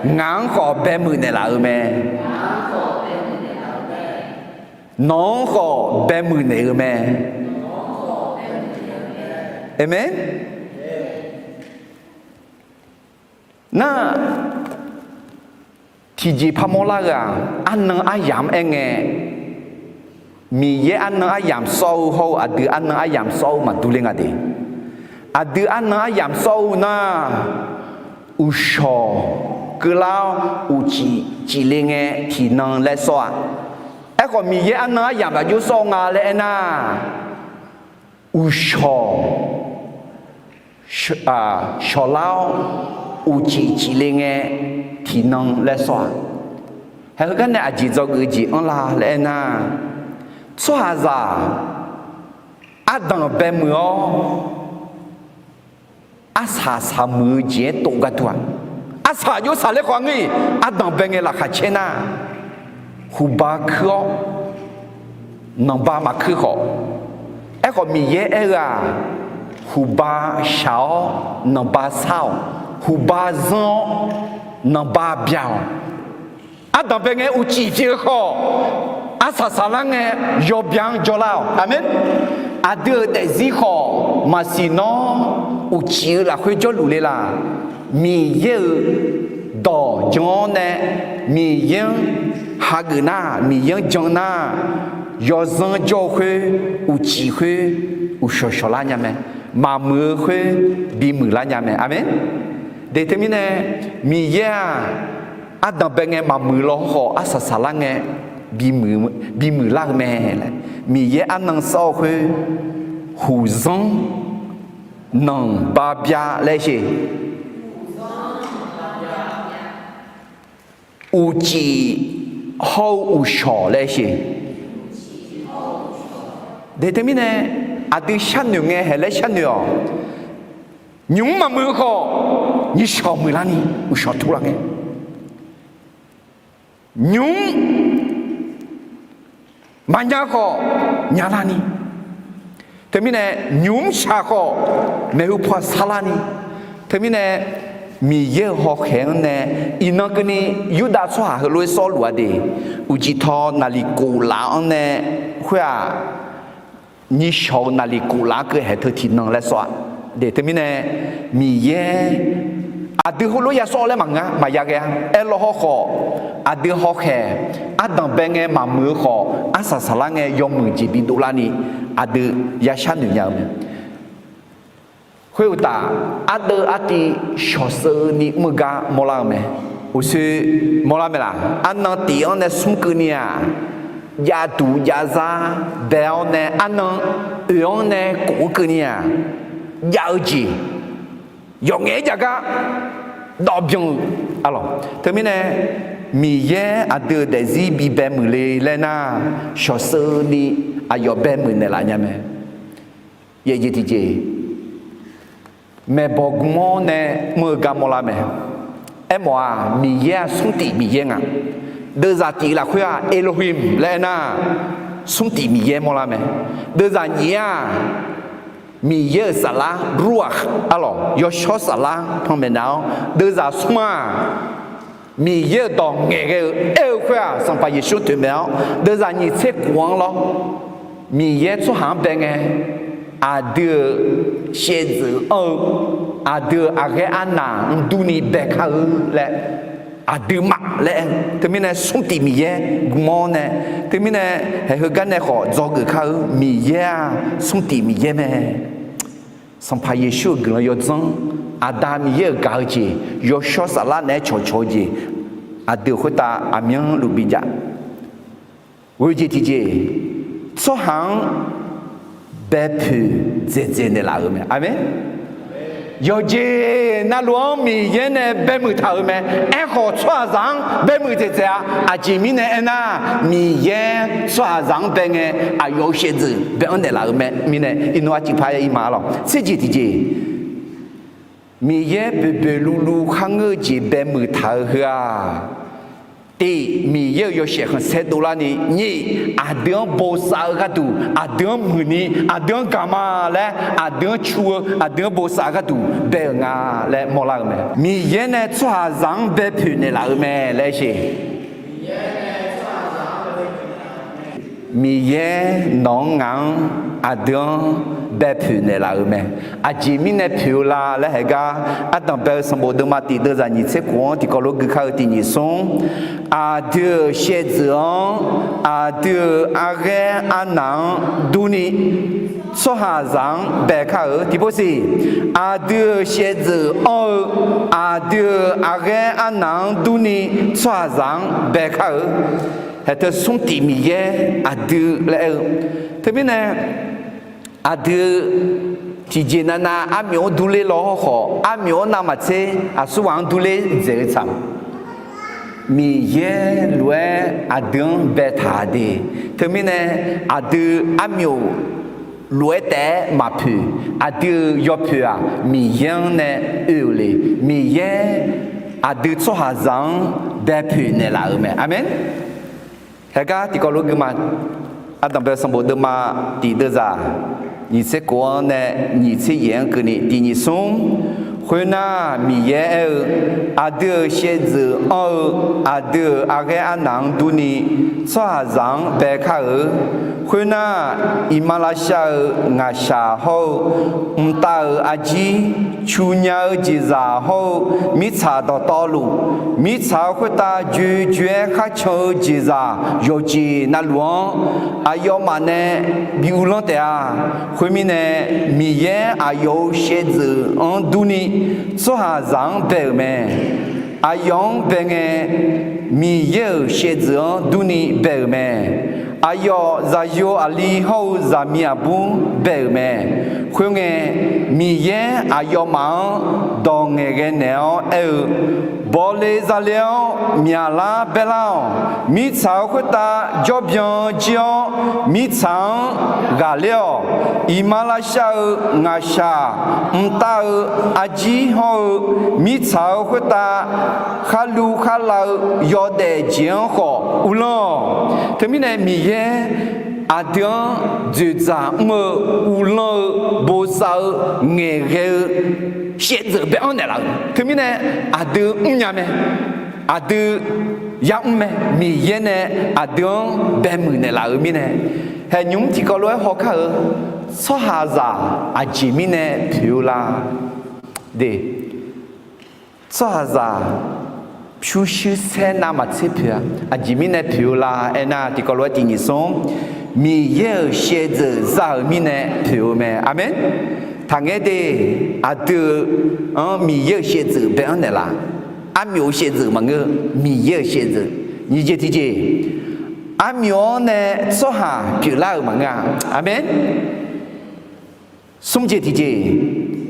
Ngaq-anr khawf baemuiq naeqlaf-euq mae. Nawq-anr khawf baemuiq naeq-eu mae. Aqmeq. Nar, tiqjeq parmawr lar-eu-aq, arnan aryamq-anr aer ngae, Miqyaer arnan aryamq sawr-eu hawr-eu aqdui arnan aryamq sawr-eu maqdur ler nga de. Aqdui arnan aryamq sawr-eu nar, uqshawq keuvlar-awr uqcif cifle ngae tiqnan laer sawr-a. Aerkhawf, Miqyaer arnan aryamq aqjox sawr-eu nga laer aernar, uqshawq shawqlar-awr uqcif cifle ngae tiqnan laer sawr-a. Haeq heugar nae aqjeq dzawgeuf-eu jeq anrlar laer aernar, tsawrhaqzaq ardanq baemuiq-awr, arsaq saqmuiq-eu jeq-aer tov gharduq-aq, arsaq jov saqler khawf ngeur-iq, ardanq bae ngae laqkhaq caer nar, huqba kuir-awr nanqba maqkuir khawf. Aerkhawf, Miqyaer aer-eu-aq, huqba shaq-awr nanqba sar-awq, huqba zanr-awr nanqba bya-awq. Ardanq bae ngae uqcif pyeuf-eu khawf, arsaq saqlar ngae yawbya-anr jawrlar-awq. Aqmeq. Aqdui-euq daefzir khawf maqsiq nawr uqcif-eu lafkhoer jawrluf le laq. Miqyaer-euq dawq jan-awr nae Miqyaer-anr hageuf nar, Miqyaer-anr jan nar, yawzanr jawr-eu khoer, uqcif khoer, uqshawq shawqlar nya mae. Maqmuiq-eu khoer bimuiq lar nya mae. Aqmeq. De teumirnae, Miqyaer-aq, ardanq bae ngae maqmuiq law khawf, arsaq saqlar ngae bimuiq, bimuiq lar-eu mae laer, Miqyaer arnan sawr-eu khoer, huqzanr nanqba bya laer sheq. Uqcif hawr-eu uqshawq laer sheq. De teumirnae, aqdui sharnoeq ngae haeq laer sharnoeq-awq. Nymq-mr maqmuiq-eu khawf, nyiqshawq muiqlar ni, uqshawq turlar ngae. Nymq-mr maqnya khawf, nyalar ni. Teumirnae, nymq-mr shaq khawf, maeqhu paw sarlar ni. Teumirnae, Miqyaer-euq hawkhaeq-anr nae, iqnan keuvni Yurdav tsawrhaq heulof-aer sawrluf-a de, uqcif taw naqliq kof laf-anr nae, khoer-aq, nyiqshawq-eu naqliq kof laf-anr keuv haeq teu tiqnan laer sawr-a. De teumirnae, Miqyaer aqdui heulof ya sawr laer maqngeur-a, maqya ghae-a. Aerlawr hawkhawf, aqdui hawkhaeq ardanq bae ngae maqmuiq-eu khawf, arsaq saqlar ngae yawmuiq jeq bidov larni, aqdui ya sharnoeq nya-eu mae. Khoeruqtaf, ardeuv artiv shawqsheuvni mr-eu gar mawrlar-eu mae. Uqshoe mawrlar mae laq? Arnan tif-anr nae smr keuvni-aq, javduq javzar bae-awr nae arnan oeq-anr nae kof-anr keuvni-aq, jav-eu jeq yawqngaef-aer jav gar dawv byan-eu arlawq. Teumirnae, Miqyaer aqdui-euq daefzir bibae muiq le laer nar, shawqsheuvni aqyawf bae muiq naeqlaf nya mae. Yaeq jeq tiqjeq, maeqbawq gm-awr nae mr-eu gar mawrlar mae. Aermawf-aq, Miqyaer-aq smr tif Miqyaer nga. Deuvzaq tif lafkhoer-aq, Elohim laer aernar, smr tif Miqyaer mawrlar mae. Deuvzaq nyif-aq, Miqyaer-euq saflar Ruakh arlawq, yawshawr saflar panmaeq nav-awr, deuvzaq smr-aq, Miqyaer-euq dawq ngaeqghae-eu aer-eu khoer-aq, Sanqpaq Yeqsur toeqmaeq-awr, deuvzaq nyiq tser kof-anr lawr, Miqyaer tsawrhaq-anr bae ngae, aqdui-euq shaevdzeuf anr-eu, aqdui-euq aqghaer arnaq mqdurni bae kar-eu laer, aqduimaf laer aer-eu. Teumirnae smr tif Miqyaer gm-awr nae, teumirnae haeq heugar nae khawf dzawgeuf kar-eu Miqyaer-aq, smr tif Miqyaer mae. Sanqpaq Yeqsur-euq guiqlanq yawdzanr, Aqda Miqyaer-euq gaq-eu jeq, yawshawr saflar naeq-aer cawqcawq-eu jeq, aqdui-euq khoertav aqmyanluf bijav. Ghoe jeq tiqjeq, tsawrhaq-anr baepoeq dzaeqdzaeq naeqlaf-euq mae. Aqmeq. Yawqjeq navluf-anr Miqyaer nae baemuiq taq-euq mae. Aerkhawf, tsawrhaqzaq-anr baemuiq dzaeqdzaeq-a. Aqjeq mirnae aernar, Miqyaer tsawrhaqzaq-anr bae ngae, aqyawf-euq shaevdzeuf bae-anr naeqlaf-euq mae. Mirnae iqnan arciv par-aer ir ma arlawq. Tser jeq tiqjeq, Miqyaer boeqboeq luvluv kharngeur-eu jeq baemuiq taq-eu heu-aq, tiq, Miqyaer-euq yawshaef khanqsaer dovlarni, nyiq, aqdui-anr bosav-eu gharduq, aqdui-anr muiqni, aqdui-anr gaq ma laer, aqdui-anr cu-eu, aqdui-anr bosav gharduq bae-euq nga laer mawrlar-eu mae. Miqyaer nae tsawrhaqzaq-anr baepoeq naeqlaf-euq mae laer sher. Miqyaer nawq-anr ngaq-anr aqdui-anr baepoeq naeqlaf-euq mae. Aqjeq mirnae poeq-eu la laer haegar, ardanq bae-eu sanqbof deuvma tiq deuvzaq nyiq tser khof-anr tiqkawv lof gui kar-eu tiq nyiq smr, aqdui-euq shaevdzeuf-anr, aqdui-euq arghaer arnaq-anr durni, tsawrhaqzaq-anr bae kar-euq tiqpov siq. Aqdui-euq shaevdzeuf anr-eu, aqdui-euq arghaer arnaq-anr durni, tsawrhaqzaq-anr bae kar-euq. Haeq teu smr tiq Miqyaer aqdui laer aer-eu. Teumirnae, aqdui tiqjeq navnav armyawf-anr durler law hawrkhawf, armyawf-anr navmaqtser aqsurghaq-anr durler dzaeq-eu tsaq. Miqyaer lof-aer aqdui-anr baetaq de. Teumirnae, aqdui armyawf lof-aer taef-aer maqpoeq, aqdui-euq yawpoeq-aq, Miqyaer-anr nae oe-euq le. Miqyaer aqdui tsawrhaqzaq-anr baepoeq naeqlaf-euq mae. Aqmeq. Haegar tiqkawv lof gui ma. Ardanq bae sanqbof deuvma tiq deuvzaq nyiq tser khof-anr nae nyiq tser yaef-anr keuvni tiq nyiq smr. Khoernar, Miqyaer aer-eu, aqdui-euq shaevdzeuf anr-eu, aqdui-euq arghaer arnaq-anr durni, tsawrhaqzaq-anr bae kar-euq. Khoernar, iqmalavshav-euq ngaqshaq hawr-eu, mqtav-euq arjir, cuqnya-eu jeqzaq hawr-eu, mirtsaq dawqtawvluf, mirtsaq-euq khoertav joejoe-aer kharcan-eu jeqzaq yawqjeq navluf-anr, aqyawfmaf nae bi uvlanr taef-a. Khoermirnae, Miqyaer aqyawf-euq shaevdzeuf-anr durni, tsawrhaqzaq-anr bae-euq mae. Aqyawf-anr bae ngae, Miqyaer-euq shaevdzeuf-anr durni bae-euq mae. Aqyawf zaqyo aqli hawr-eu zaqmiq aqbur bae-euq mae. Khoerngae, Miqyaer aqyawfmaf-anr dawq ngaeqghae naeq-awr aer-eu, Bawle zale-awr myaqlar baerlar-awq. Mirtsaq-euq khoertav jawrbyan jir-awr, mirtsaq-anr ghaqler-awq. Iqmalavshav-euq ngaqshaq, mqtav-euq arjir hawr-eu, mirtsaq-euq khoertav kharlu kharlav-eu yawdaef jeq-anr khawf uvlanr-awq. Teumirnae Miqyaer aqdui-anr dzoeqdzaq mr-eu, uvlanr-eu, bosav-eu, ngaeqghae-eu, shaevdzeuf bae-anr naeqlaf-euq. Teumirnae aqdui mrnya mae, aqdui yamr mae. Miqyaer nae aqdui-anr baemuiq naeqlaf-euq mirnae, haeqnymr tiqkawv lof-aer hawkar-eu tsawrhaqzaq aqjeq mirnae poeq-eu la? De, tsawrhaqzaq pyurshuir saer navmaqtser poeq-a. Aqjeq mirnae poeq-eu la aernar, tiqkawv lof-aer tiq nyiq smr, Miqyaer-euq shaevdzeuf za-euq mirnae poeq-eu mae. Aqmeq. Taqngaer de, aqdui-anr Miqyaer-euq shaevdzeuf bae-anr naeqlaf. Armyawf-euq shaevdzeuf maqngeur, Miqyaer-euq shaevdzeuf. Nyiq jeq tiqjeq, armyawf-anr nae tsawrhaq pyeuflar-euq maqngeur-a. Aqmeq. Smr jeq tiqjeq,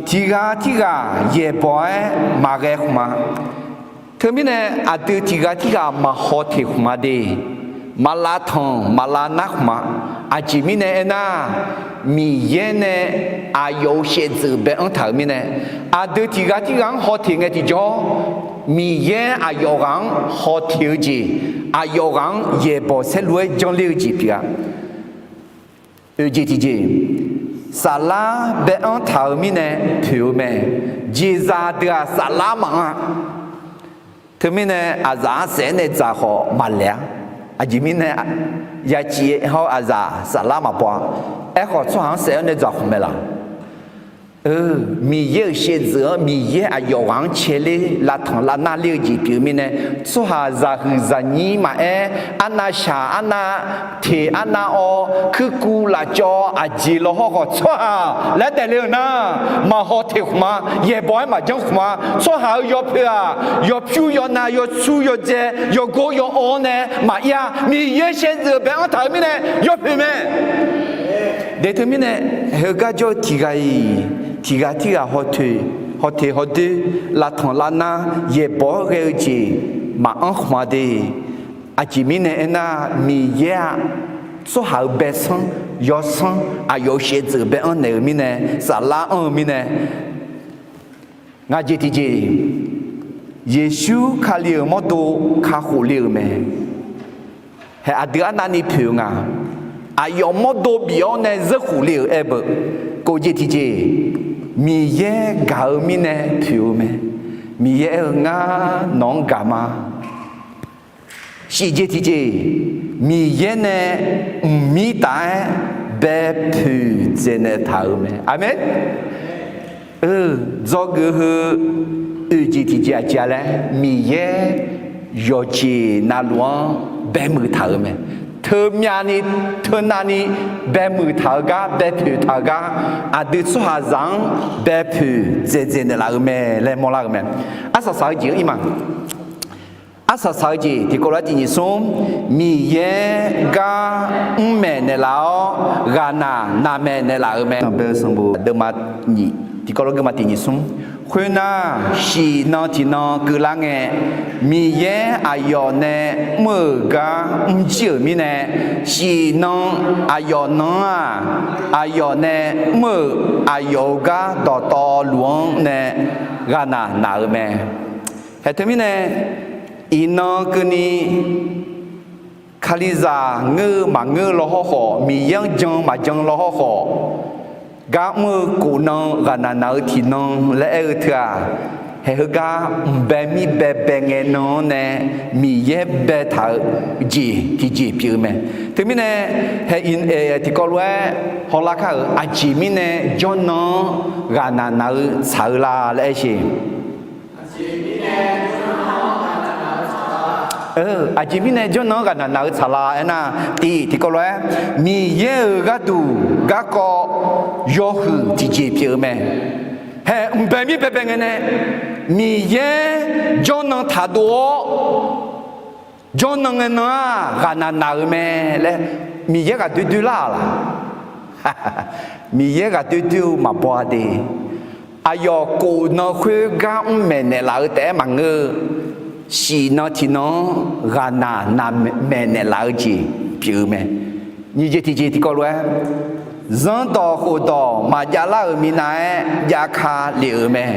tiqghaq tirghaq yaeqbawq-aer maqghae khmq-a. Teumirnae aqdui tiqghaq tirghaq maqhaw teq khmq-a de, maqlav tanq maqlav nar khmq-a. Aqjeq mirnae aernar, Miqyaer nae aqyawf-euq shaevdzeuf bae-anr taq-euq mirnae, aqdui tiqghaq tirghaq-anr haw teq ngae tiqjawr, Miqyaer aqyawf ghaq-anr haw teq-eu jeq, aqyawf ghaq-anr yaeqbawq saerlu-aer janr ler-eu jeq pyeuf-a. Oeq jeq tiqjeq, saflar bae-anr taq-euq mirnae poeq-eu mae. Jeqzaq deuq-aq saflar maqanr-a. Teumirnae aqzaf-anr saef-aer nae dzaq khawf maqlaeq-a. Aqjeq mirnae, yaciv hawr aqzaf saflar maqbaw-a. Aerkhawf tsawrhaq-anr saef-aer nae dzaq khawf mae laq? Miqyaer-euq shaevdzeuf-anr Miqyaer aqyawf ghaq-anr caeler lavtanq lavnar ler-eu jeq pyeuf-eu mirnae, tsawrhaq zaqhuiq zaqnyir maqaer, arnavshaq arnav teq arnav awv kuirkuv lafcawv aqjeq law hawrkhawf tsawrhaq laer daefle-euq nar, maqhaw teq khmq-a, yaeqbawq-aer maqjanr khmq-a. Tsawrhaq-euq yawpoeq-aq, yawpyur yawnav yawsur yawdzae yawgor yawawr nae maqir-a. Miqyaer shaevdzeuf bae-anr taq-euq mirnae yawpoeq mae. De teumirnae, heugar jawr-eu tiqghaq-iq tiqghaq tirghaq haw teq haw doer lavtanq lavnar yaeqbawq-aer ghae-eu jeq maqanr khmq-a de. Aqjeq mirnae aernar, Miqyaer-aq, tsawrhaq-euq baesanr yawsanr aqyawf-euq shaevdzeuf bae-anr naeq-eu mirnae, saflar anr-eu mirnae, ngaq jeq tiqjeq, Yeqsur Kali-euq mawrdo kakhof le-euq mae. Haeq aqdui arnavni poeq-eu nga. Aqyawf mawrdo bif-awr nae zeurkhof le-euq aer beu. Kov jeq tiqjeq, Miqyaer gaq-eu mirnae poeq-eu mae. Miqyaer aer-eu, Ngar nawq-anr gaq ma. Shif jeq tiqjeq, Miqyaer nae mqmir taf-aer baepoeq dzaeqnaeq taq-euq mae. Aqmeq. Dzawgeuf heu oeq jeq tiqjeq aqjeq-a laer, Miqyaer yawqjeq navluf-anr baemuiq taq-euq mae. Teumyavni teunavni baemuiq taq-eu gar, baepoeq taq-eu gar, aqdui tsawrhaqzaq-anr baepoeq dzaeqdzaeq naeqlaf-eu mae laer mawrlar-eu mae. Arsaq saq-eu jeq-eu ir ma. Arsaq saq-eu jeq tiqkawv lof-aer tiq nyiq smr, Miqyaer gar mr maeqnaeq laf-awr, ghaqnaq naq maeqnaeq laf-euq mae. Sanqbof deuvma nyiq, tiqkawv lof geuvma tiq nyiq smr. Khoernar, shif nan tiqnan keuvlar ngae, Miqyaer aqyawf nae mr-euq gar mrjir-euq mirnae, shif nan aqyawf nan-anr-aq, aqyawf nae mr-euq aqyawf-euq gar dawqtawvluf-anr nae ghaqnaq naq-euq mae. Haeq teumirnae, iqnan keuvni Kalizaq ngeur-eu maqngeur-eu lawhawr khawf, Miqyaer-anr jan maqjan lawhawr khawf, gar mr-eu kof nan ghaqnaq naq-eu tiqnan laer aer-eu teu-aq, haeq heugar mqbae mir baebae ngae nan-anr nae Miqyaer baetaq-eu jeq tiqjeq pyeuf-eu mae. Teumirnae, haeq tiqkawv lof-aer hawlar kar-euq aqjeq mirnae jawrnan-anr ghaqnaq naq-eu tsaq-eu la laer aer sheq. Aqjeq mirnae jawrnan-anr ghaqnaq naq-eu tsaq la aernar, tiq tiqkawv lof-aer, Miqyaer-euq gharduq garkawv yawhuiq tiqjeq pyeuf-eu mae. Haeq mqbae mir baebae ngae nae, Miqyaer jawrnan taqdov-awr, jawrnan ngae nan-aq ghaqnaq naq-euq mae laer Miqyaer ghaqdoer doer lar-aq laq? Miqyaer ghaqdoer doer-eu maqbaw-a de. Aqyawf kof nan khoer gar mr maeqnaeq laf-eu taef-aer maqngeur-eu, shif nan tiqnan-anr ghaqnaq naq maeqnaeq laf-eu jeq pyeuf-eu mae. Nyiq jeq tiqjeq tiqkawv lof-aer, zanrdawq khofdawq maqjav lar-euq minav-aer jav ka lef-euq mae.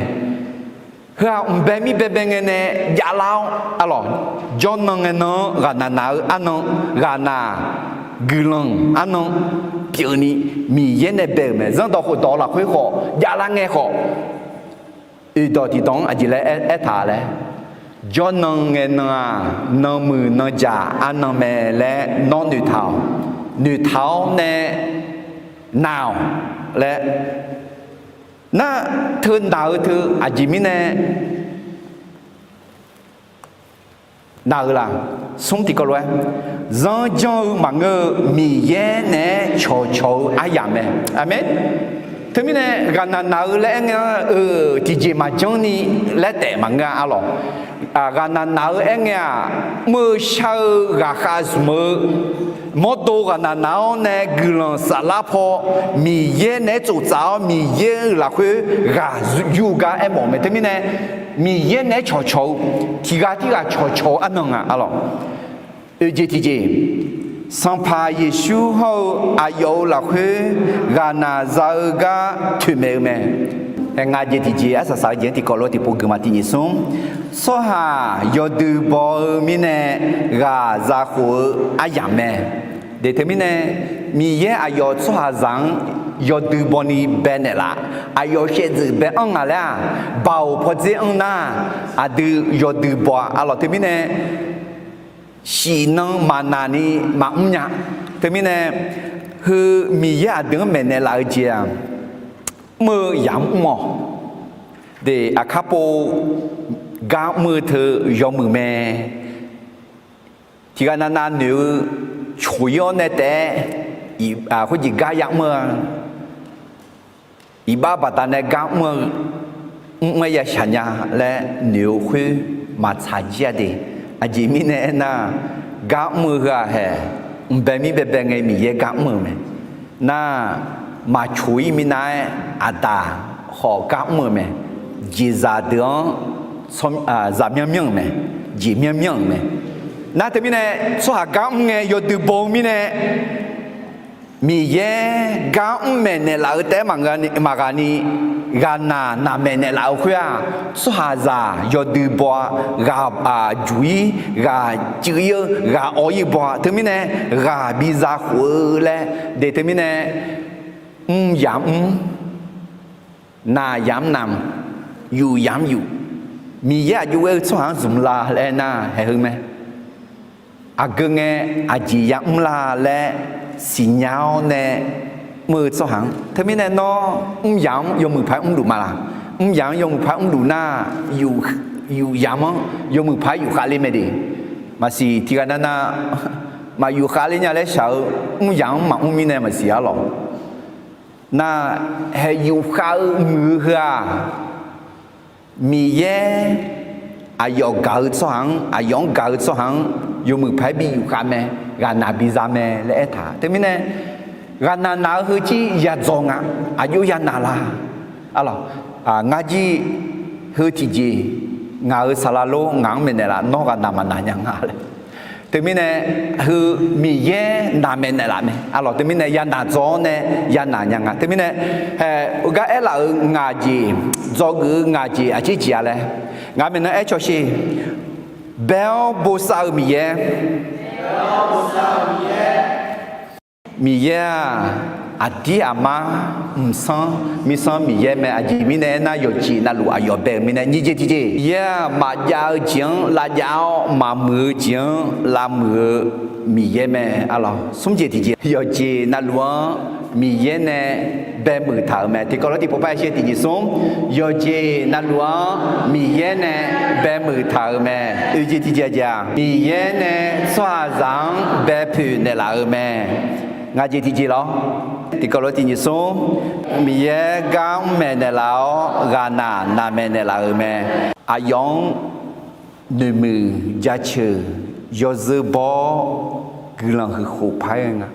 Heu-aq mqbae mir baebae ngae nae javlar-awr, arlawq, jawrnan ngae nan-anr ghaqnaq naq-eu arnan, ghaqnaq guiqlanq arnan pyeufni Miqyaer nae bae-euq mae. Zanrdawq khofdawq lafkhoer khawf javlar ngae khawf, oeqdawq tiqdawq-anr aqjeq laer aertaq laer, jawrnan ngae nan-aq, nanmuiq nanjaq arnan mae laer nawr noeqtaq-awq. Noeqtaq-awr nae naq-awq laer. Nar, teu naq-eu teu aqjeq mirnae naq-eu laq? Smr tiqkawv lof-aer, zanr janr-eu maqngeur-eu Miqyaer naeq-aer cawqcawq-eu aryamq mae. Aqmeq. Teumirnae ghaqnaq naq-eu laer aer ngae-a, eu, tiqjeq maqjanr ni laer taef maqngeur-a, arlawq. Ghaqnaq naq-eu aer ngae-aq, mr-eu shar-eu ghaqkhav zmq-eu mawrdo ghaqnaq naq-awr nae guiqlanq saflar paw Miqyaer naeq-aer tsoftsaf-awr Miqyaer-euq lafkhoer ghaq yur-eu gar aermawf-eu mae. Teumirnae Miqyaer naeq-aer cawqcawq-eu, tiqghaq tirghaq cawqcawq-eu arnan nga, arlawq. Oeqjeq tiqjeq, Sanqpaq Yeqsur hawr-eu aqyawf-euq lafkhoer ghaqnaq za-eu gar toeqmaeq-eu mae. Aer, ngaq jeq tiqjeq, arsaq saq-eu jeq-anr tiqkawv lof tiqpov guiqma tiq nyiq smr, tsawrhaq yawdui baw-eu mirnae ghaq zakhof-eu aryamq mae. Deq teumirnae, Miqyaer aqyawf tsawrhaqzaq-anr yawdui baw ni baenaeq laf, aqyawf shaevdzeuf bae-anr nga laer-aq, baoq pawdzer anr nar, aqdui yawdui baw-a, arlawq. Teumirnae shif nan maqnaq ni maqmr nya. Teumirnae, heu Miqyaer aqdui-anr maeqnaeq laf-eu jeq-aq, mr-eu yamq mr-awq. Deq, aqkar pov gar mr-eu teu yawmuiq mae. Tiqghaq navnav noeq-eu coq-ir-awr nae taef-aer, khoerjeq gar yamr-eu-a, iqbax baqdanae gar mr-eu, mr-aer ya shaq nya laer noeq-eu khoer maqtsaq jir-a de. Aqjeq mirnae aernar, gar mr-eu heu-aq haeq, mqbae mir baebae ngae Miqyaer gar mr-eu mae. Nar, maqcoq-ir minav-aer aqdaq khawf gar mr-eu mae. Jeqzaq deuq-anr zaq myanr myanr-euq mae. Jeq myanr myanr-euq mae. Nar teumirnae, tsawrhaq gar mr ngae yawdui baw-eu mirnae, Miqyaer gar mr maeqnaeq laf-eu taef-aer maqghaq ni, ghaqnaq naq maeqnaeq laf-eu khoer-aq, tsawrhaqzaq yawdui baw-a, ghaq juq-ir, ghaq cuiv-ir-eu, ghaq awv-ir baw-a. Teumirnae, ghaq biza khof-eu laer, deq teumirnae, mr yamq mr, naq yamq naq, yuf yamq yuf, Miqyaer aqjox ghae-eu tsawrhaq-anr zmq la laer aernar, haeq heu mae. Aqgeu ngae aqjeq yamr la laer siqnya-awr nae, mr-eu tsawrhaq-anr. Teumirnae nawr mr yamq-anr yawmuiq paq-aer mrluf ma laq? Mr yamq-anr yawmuiq paq-aer mrluf nar, yuf yamq-anr yawmuiq paq-aer yufkhav ler mae de. Maqsiq tiqghaq navnav maqyufkhav ler nya laer shaq-eu mr yamq-anr maqmr mirnae maqsiq arlawq. Nar, haeq yufkhav-eu muiq-eu heu-aq, Miqyaer aqyawf gaq-eu tsawrhaq-anr, aqyawf-anr gaq-eu tsawrhaq-anr yawmuiq paq-aer bi yufkhav mae, ghaqnaq biza mae laer aertaq. Teumirnae, ghaqnaq naq-eu heu jir yadzaw nga, aqjox yanaq la. Arlawq, ngar jir heu tiqjeq, ngaq-euq saqlaq lor ngaq-anr maeqnaeq laf, nawr ghaqnaq maqnaq nya nga laer. Teumirnae, heu Miqyaer naqmaeq naeqlaf mae. Arlawq, teumirnae yanaq dzaw-awr nae yanaq nya nga. Teumirnae, haeq, heugar aerlaf-euq ngaq jeq, dzawgeuf-eu ngaq jeq aqjeq jeq-a laer, ngaq maeqnan aer cawsher. Bae-awr bosav-eu Miqyaer. Miqyaer-aq, aqdir aqmar, mqsanr mirsanr Miqyaer mae. Aqjeq mirnae aernar, yawqjeq navluf aqyawf bae-euq mirnae. Nyiq jeq tiqjeq, Miqyaer-aq, maqjav-eu jeq-anr lavjav-awr, maqmuiq-eu jeq-anr lavmuiq-eu Miqyaer mae. Arlawq, smr jeq tiqjeq, yawqjeq navluf-anr Miqyaer nae baemuiq taq-euq mae. Tiqkawv lof tiqpov par-aer shir tiqjeq smr, yawqjeq navluf-anr Miqyaer nae baemuiq taq-euq mae. Oeq jeq tiqjeq-aq, Miqyaer nae tsawrhaqzaq-anr baepoeq naeqlaf-euq mae. Ngaq jeq tiqjeq lawr. Tiqkawv lof tiqjeq smr, Miqyaer gar mr maeqnaeq laf-awr, ghaqnaq naqmaeq naeqlaf-euq mae. Aqyawf-anr noeqmuiq jaceuq yawzeu baw-awr guiqlanq huiq khof paq-aer ghae nga.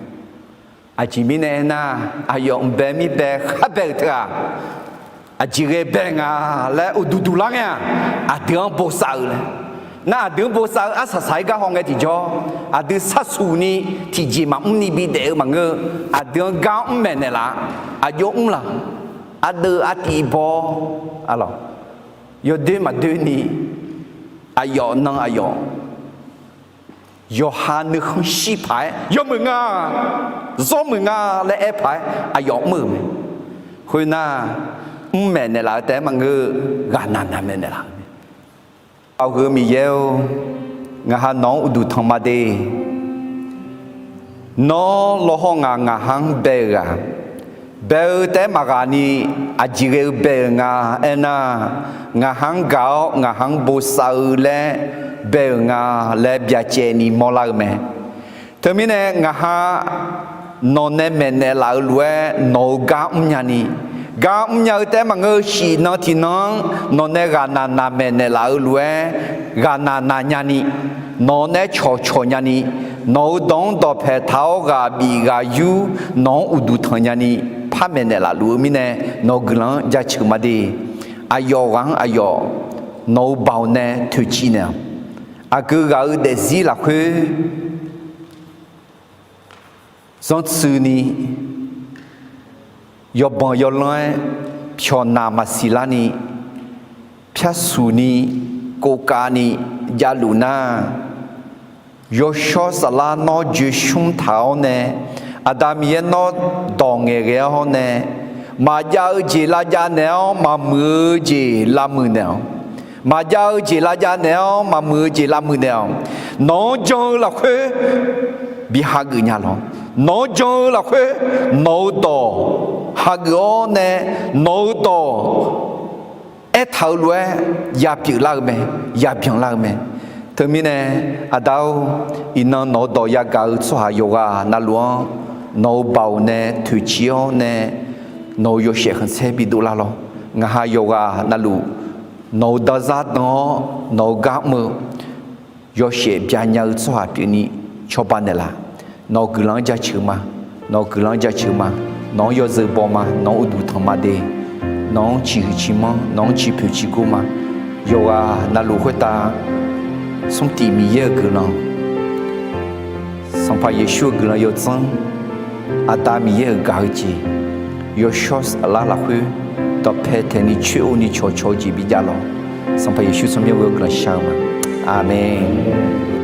Aqjeq mirnae aernar, aqyawf mq bae mir bae khar bae-euq teu-aq, aqjeq ghae bae nga laer uqduq duq lar ngae-aq, aqdui-anr bosav-eu laer. Nar aqdui-anr bosav-eu arsaq saq-aer gar haw ngae tiqjawr, aqdui sharsuq ni tiqjeq maqmr ni bidaef-eu maqngeur-eu, aqdui-anr gar mr maeqnaeq laf-a. Aqjox mr laq, ardeuv artiv baw-awr, arlawq, yawdoer maqdoer ni, aqyawf nan aqyawf yawqha nuikhanr shir paq-aer yawmuiq nga, zawrmuiq nga laer aer paq-aer aqyawf mr-euq mae. Khoernar, mr maeqnaeq laf-eu taef-aer maqngeur-eu, ghaqnaq naqmaeq naeqlaf-euq mae. Aqgeu Miqyaer-or, ngaq ha nawq-anr uqduq tanq ma de. Nawr lawhawr ngaq ngaq ha-anr bae-euq ghaq, bae-eu taef-aer maqghaq ni, aqjeq ghae-eu bae-euq nga aernar, ngaq ha-anr gaq-awr ngaq ha-anr bosav-eu laer bae-euq nga laer byacaevni mawrlar-eu mae. Teumirnae ngaq ha nawq nae maeqnaeq laf-eu lof-aer nawq-eu gar mrnya ni, gar mrnya-eu taef-aer maqngeur-eu, shiq nan tiqnan-anr nawq nae ghaqnaq naqmaeq naeqlaf-eu lof-aer ghaqnaq naqnya ni, nawq nae cawqcawq nya ni, nawq-eu dawq-anr dawqpae taq-awr ghaq bif ghaq yur nawq-anr uqduq tanq nya ni, par maeqnaeq laf luf-eu mirnae nawq-eu guiqlanq-anr jaceuq ma de. Aqyawf ghaq-anr aqyawf nawq-eu baoq nae toeqciv naeq-awq. Aqgeu ghaq-eu daefzir lafkhoer zanrtsuini, yawbanq yawlanr-aer pyawqnaq maqsiq larni, pyarsuqni, kovkavni javluf nar, yawshawr saflar nawr joesmr taq-awr nae, Aqda Miqyaer nawr dawq ngaeqghae-awr nae, maqjav-eu jeq lavjav naeq-awr maqmuiq-eu jeq lavmuiq naeq-awq. Maqjav-eu jeq lavjav naeq-awr maqmuiq-eu jeq lavmuiq naeq-awq. Nawq-anr jan-eu lafkhoer bi hageuf nya lawq. Nawq-anr jan-eu lafkhoer nawq-eu dawq hageuf-awr nae, nawq-eu dawq aertaq-eu lof-aer yapyeuf lar-eu mae, yabyan lar-eu mae. Teumirnae, Aqda-or, iqnan nawq-eu dawq yagaq-eu tsawrhaq yawqghaq navluf-anr nawq-eu baoq nae toeqciv-awr nae, nawq-eu yawshaef khanqsaer bidov lar lawq. Ngaq ha yawqghaq navluf nawq-eu danzar dan-awr nawq-eu gar mr-eu yawshaef byanya-eu tsawrhaq pyeufni cawba naeqlaf. Nawq-eu guiqlanq-anr jaceuq ma. Nawq-eu guiqlanq-anr jaceuq ma. Nawq-anr yawzeu baw ma. Nawq-anr uqduq tanq ma de. Nawq-anr ciqhuiq ciqmanr, nawq-anr ciqpoeq ciqgor ma. Yawqghaq navluf khoertav smrtif Miqyaer-euq guiqlanq, Sanqpaq Yeqsur-euq guiqlanq yawdzanr, Aqda Miqyaer-euq gaq-eu jeq, yawshawr saflar lafkhoer dawqpae taeqni coer-eu ni cawqcawq-eu jeq bijav lawq. Sanqpaq Yeqsur tsawrmyanr ghoe-awr guiqlanq shar-eu ma. Aqmeq.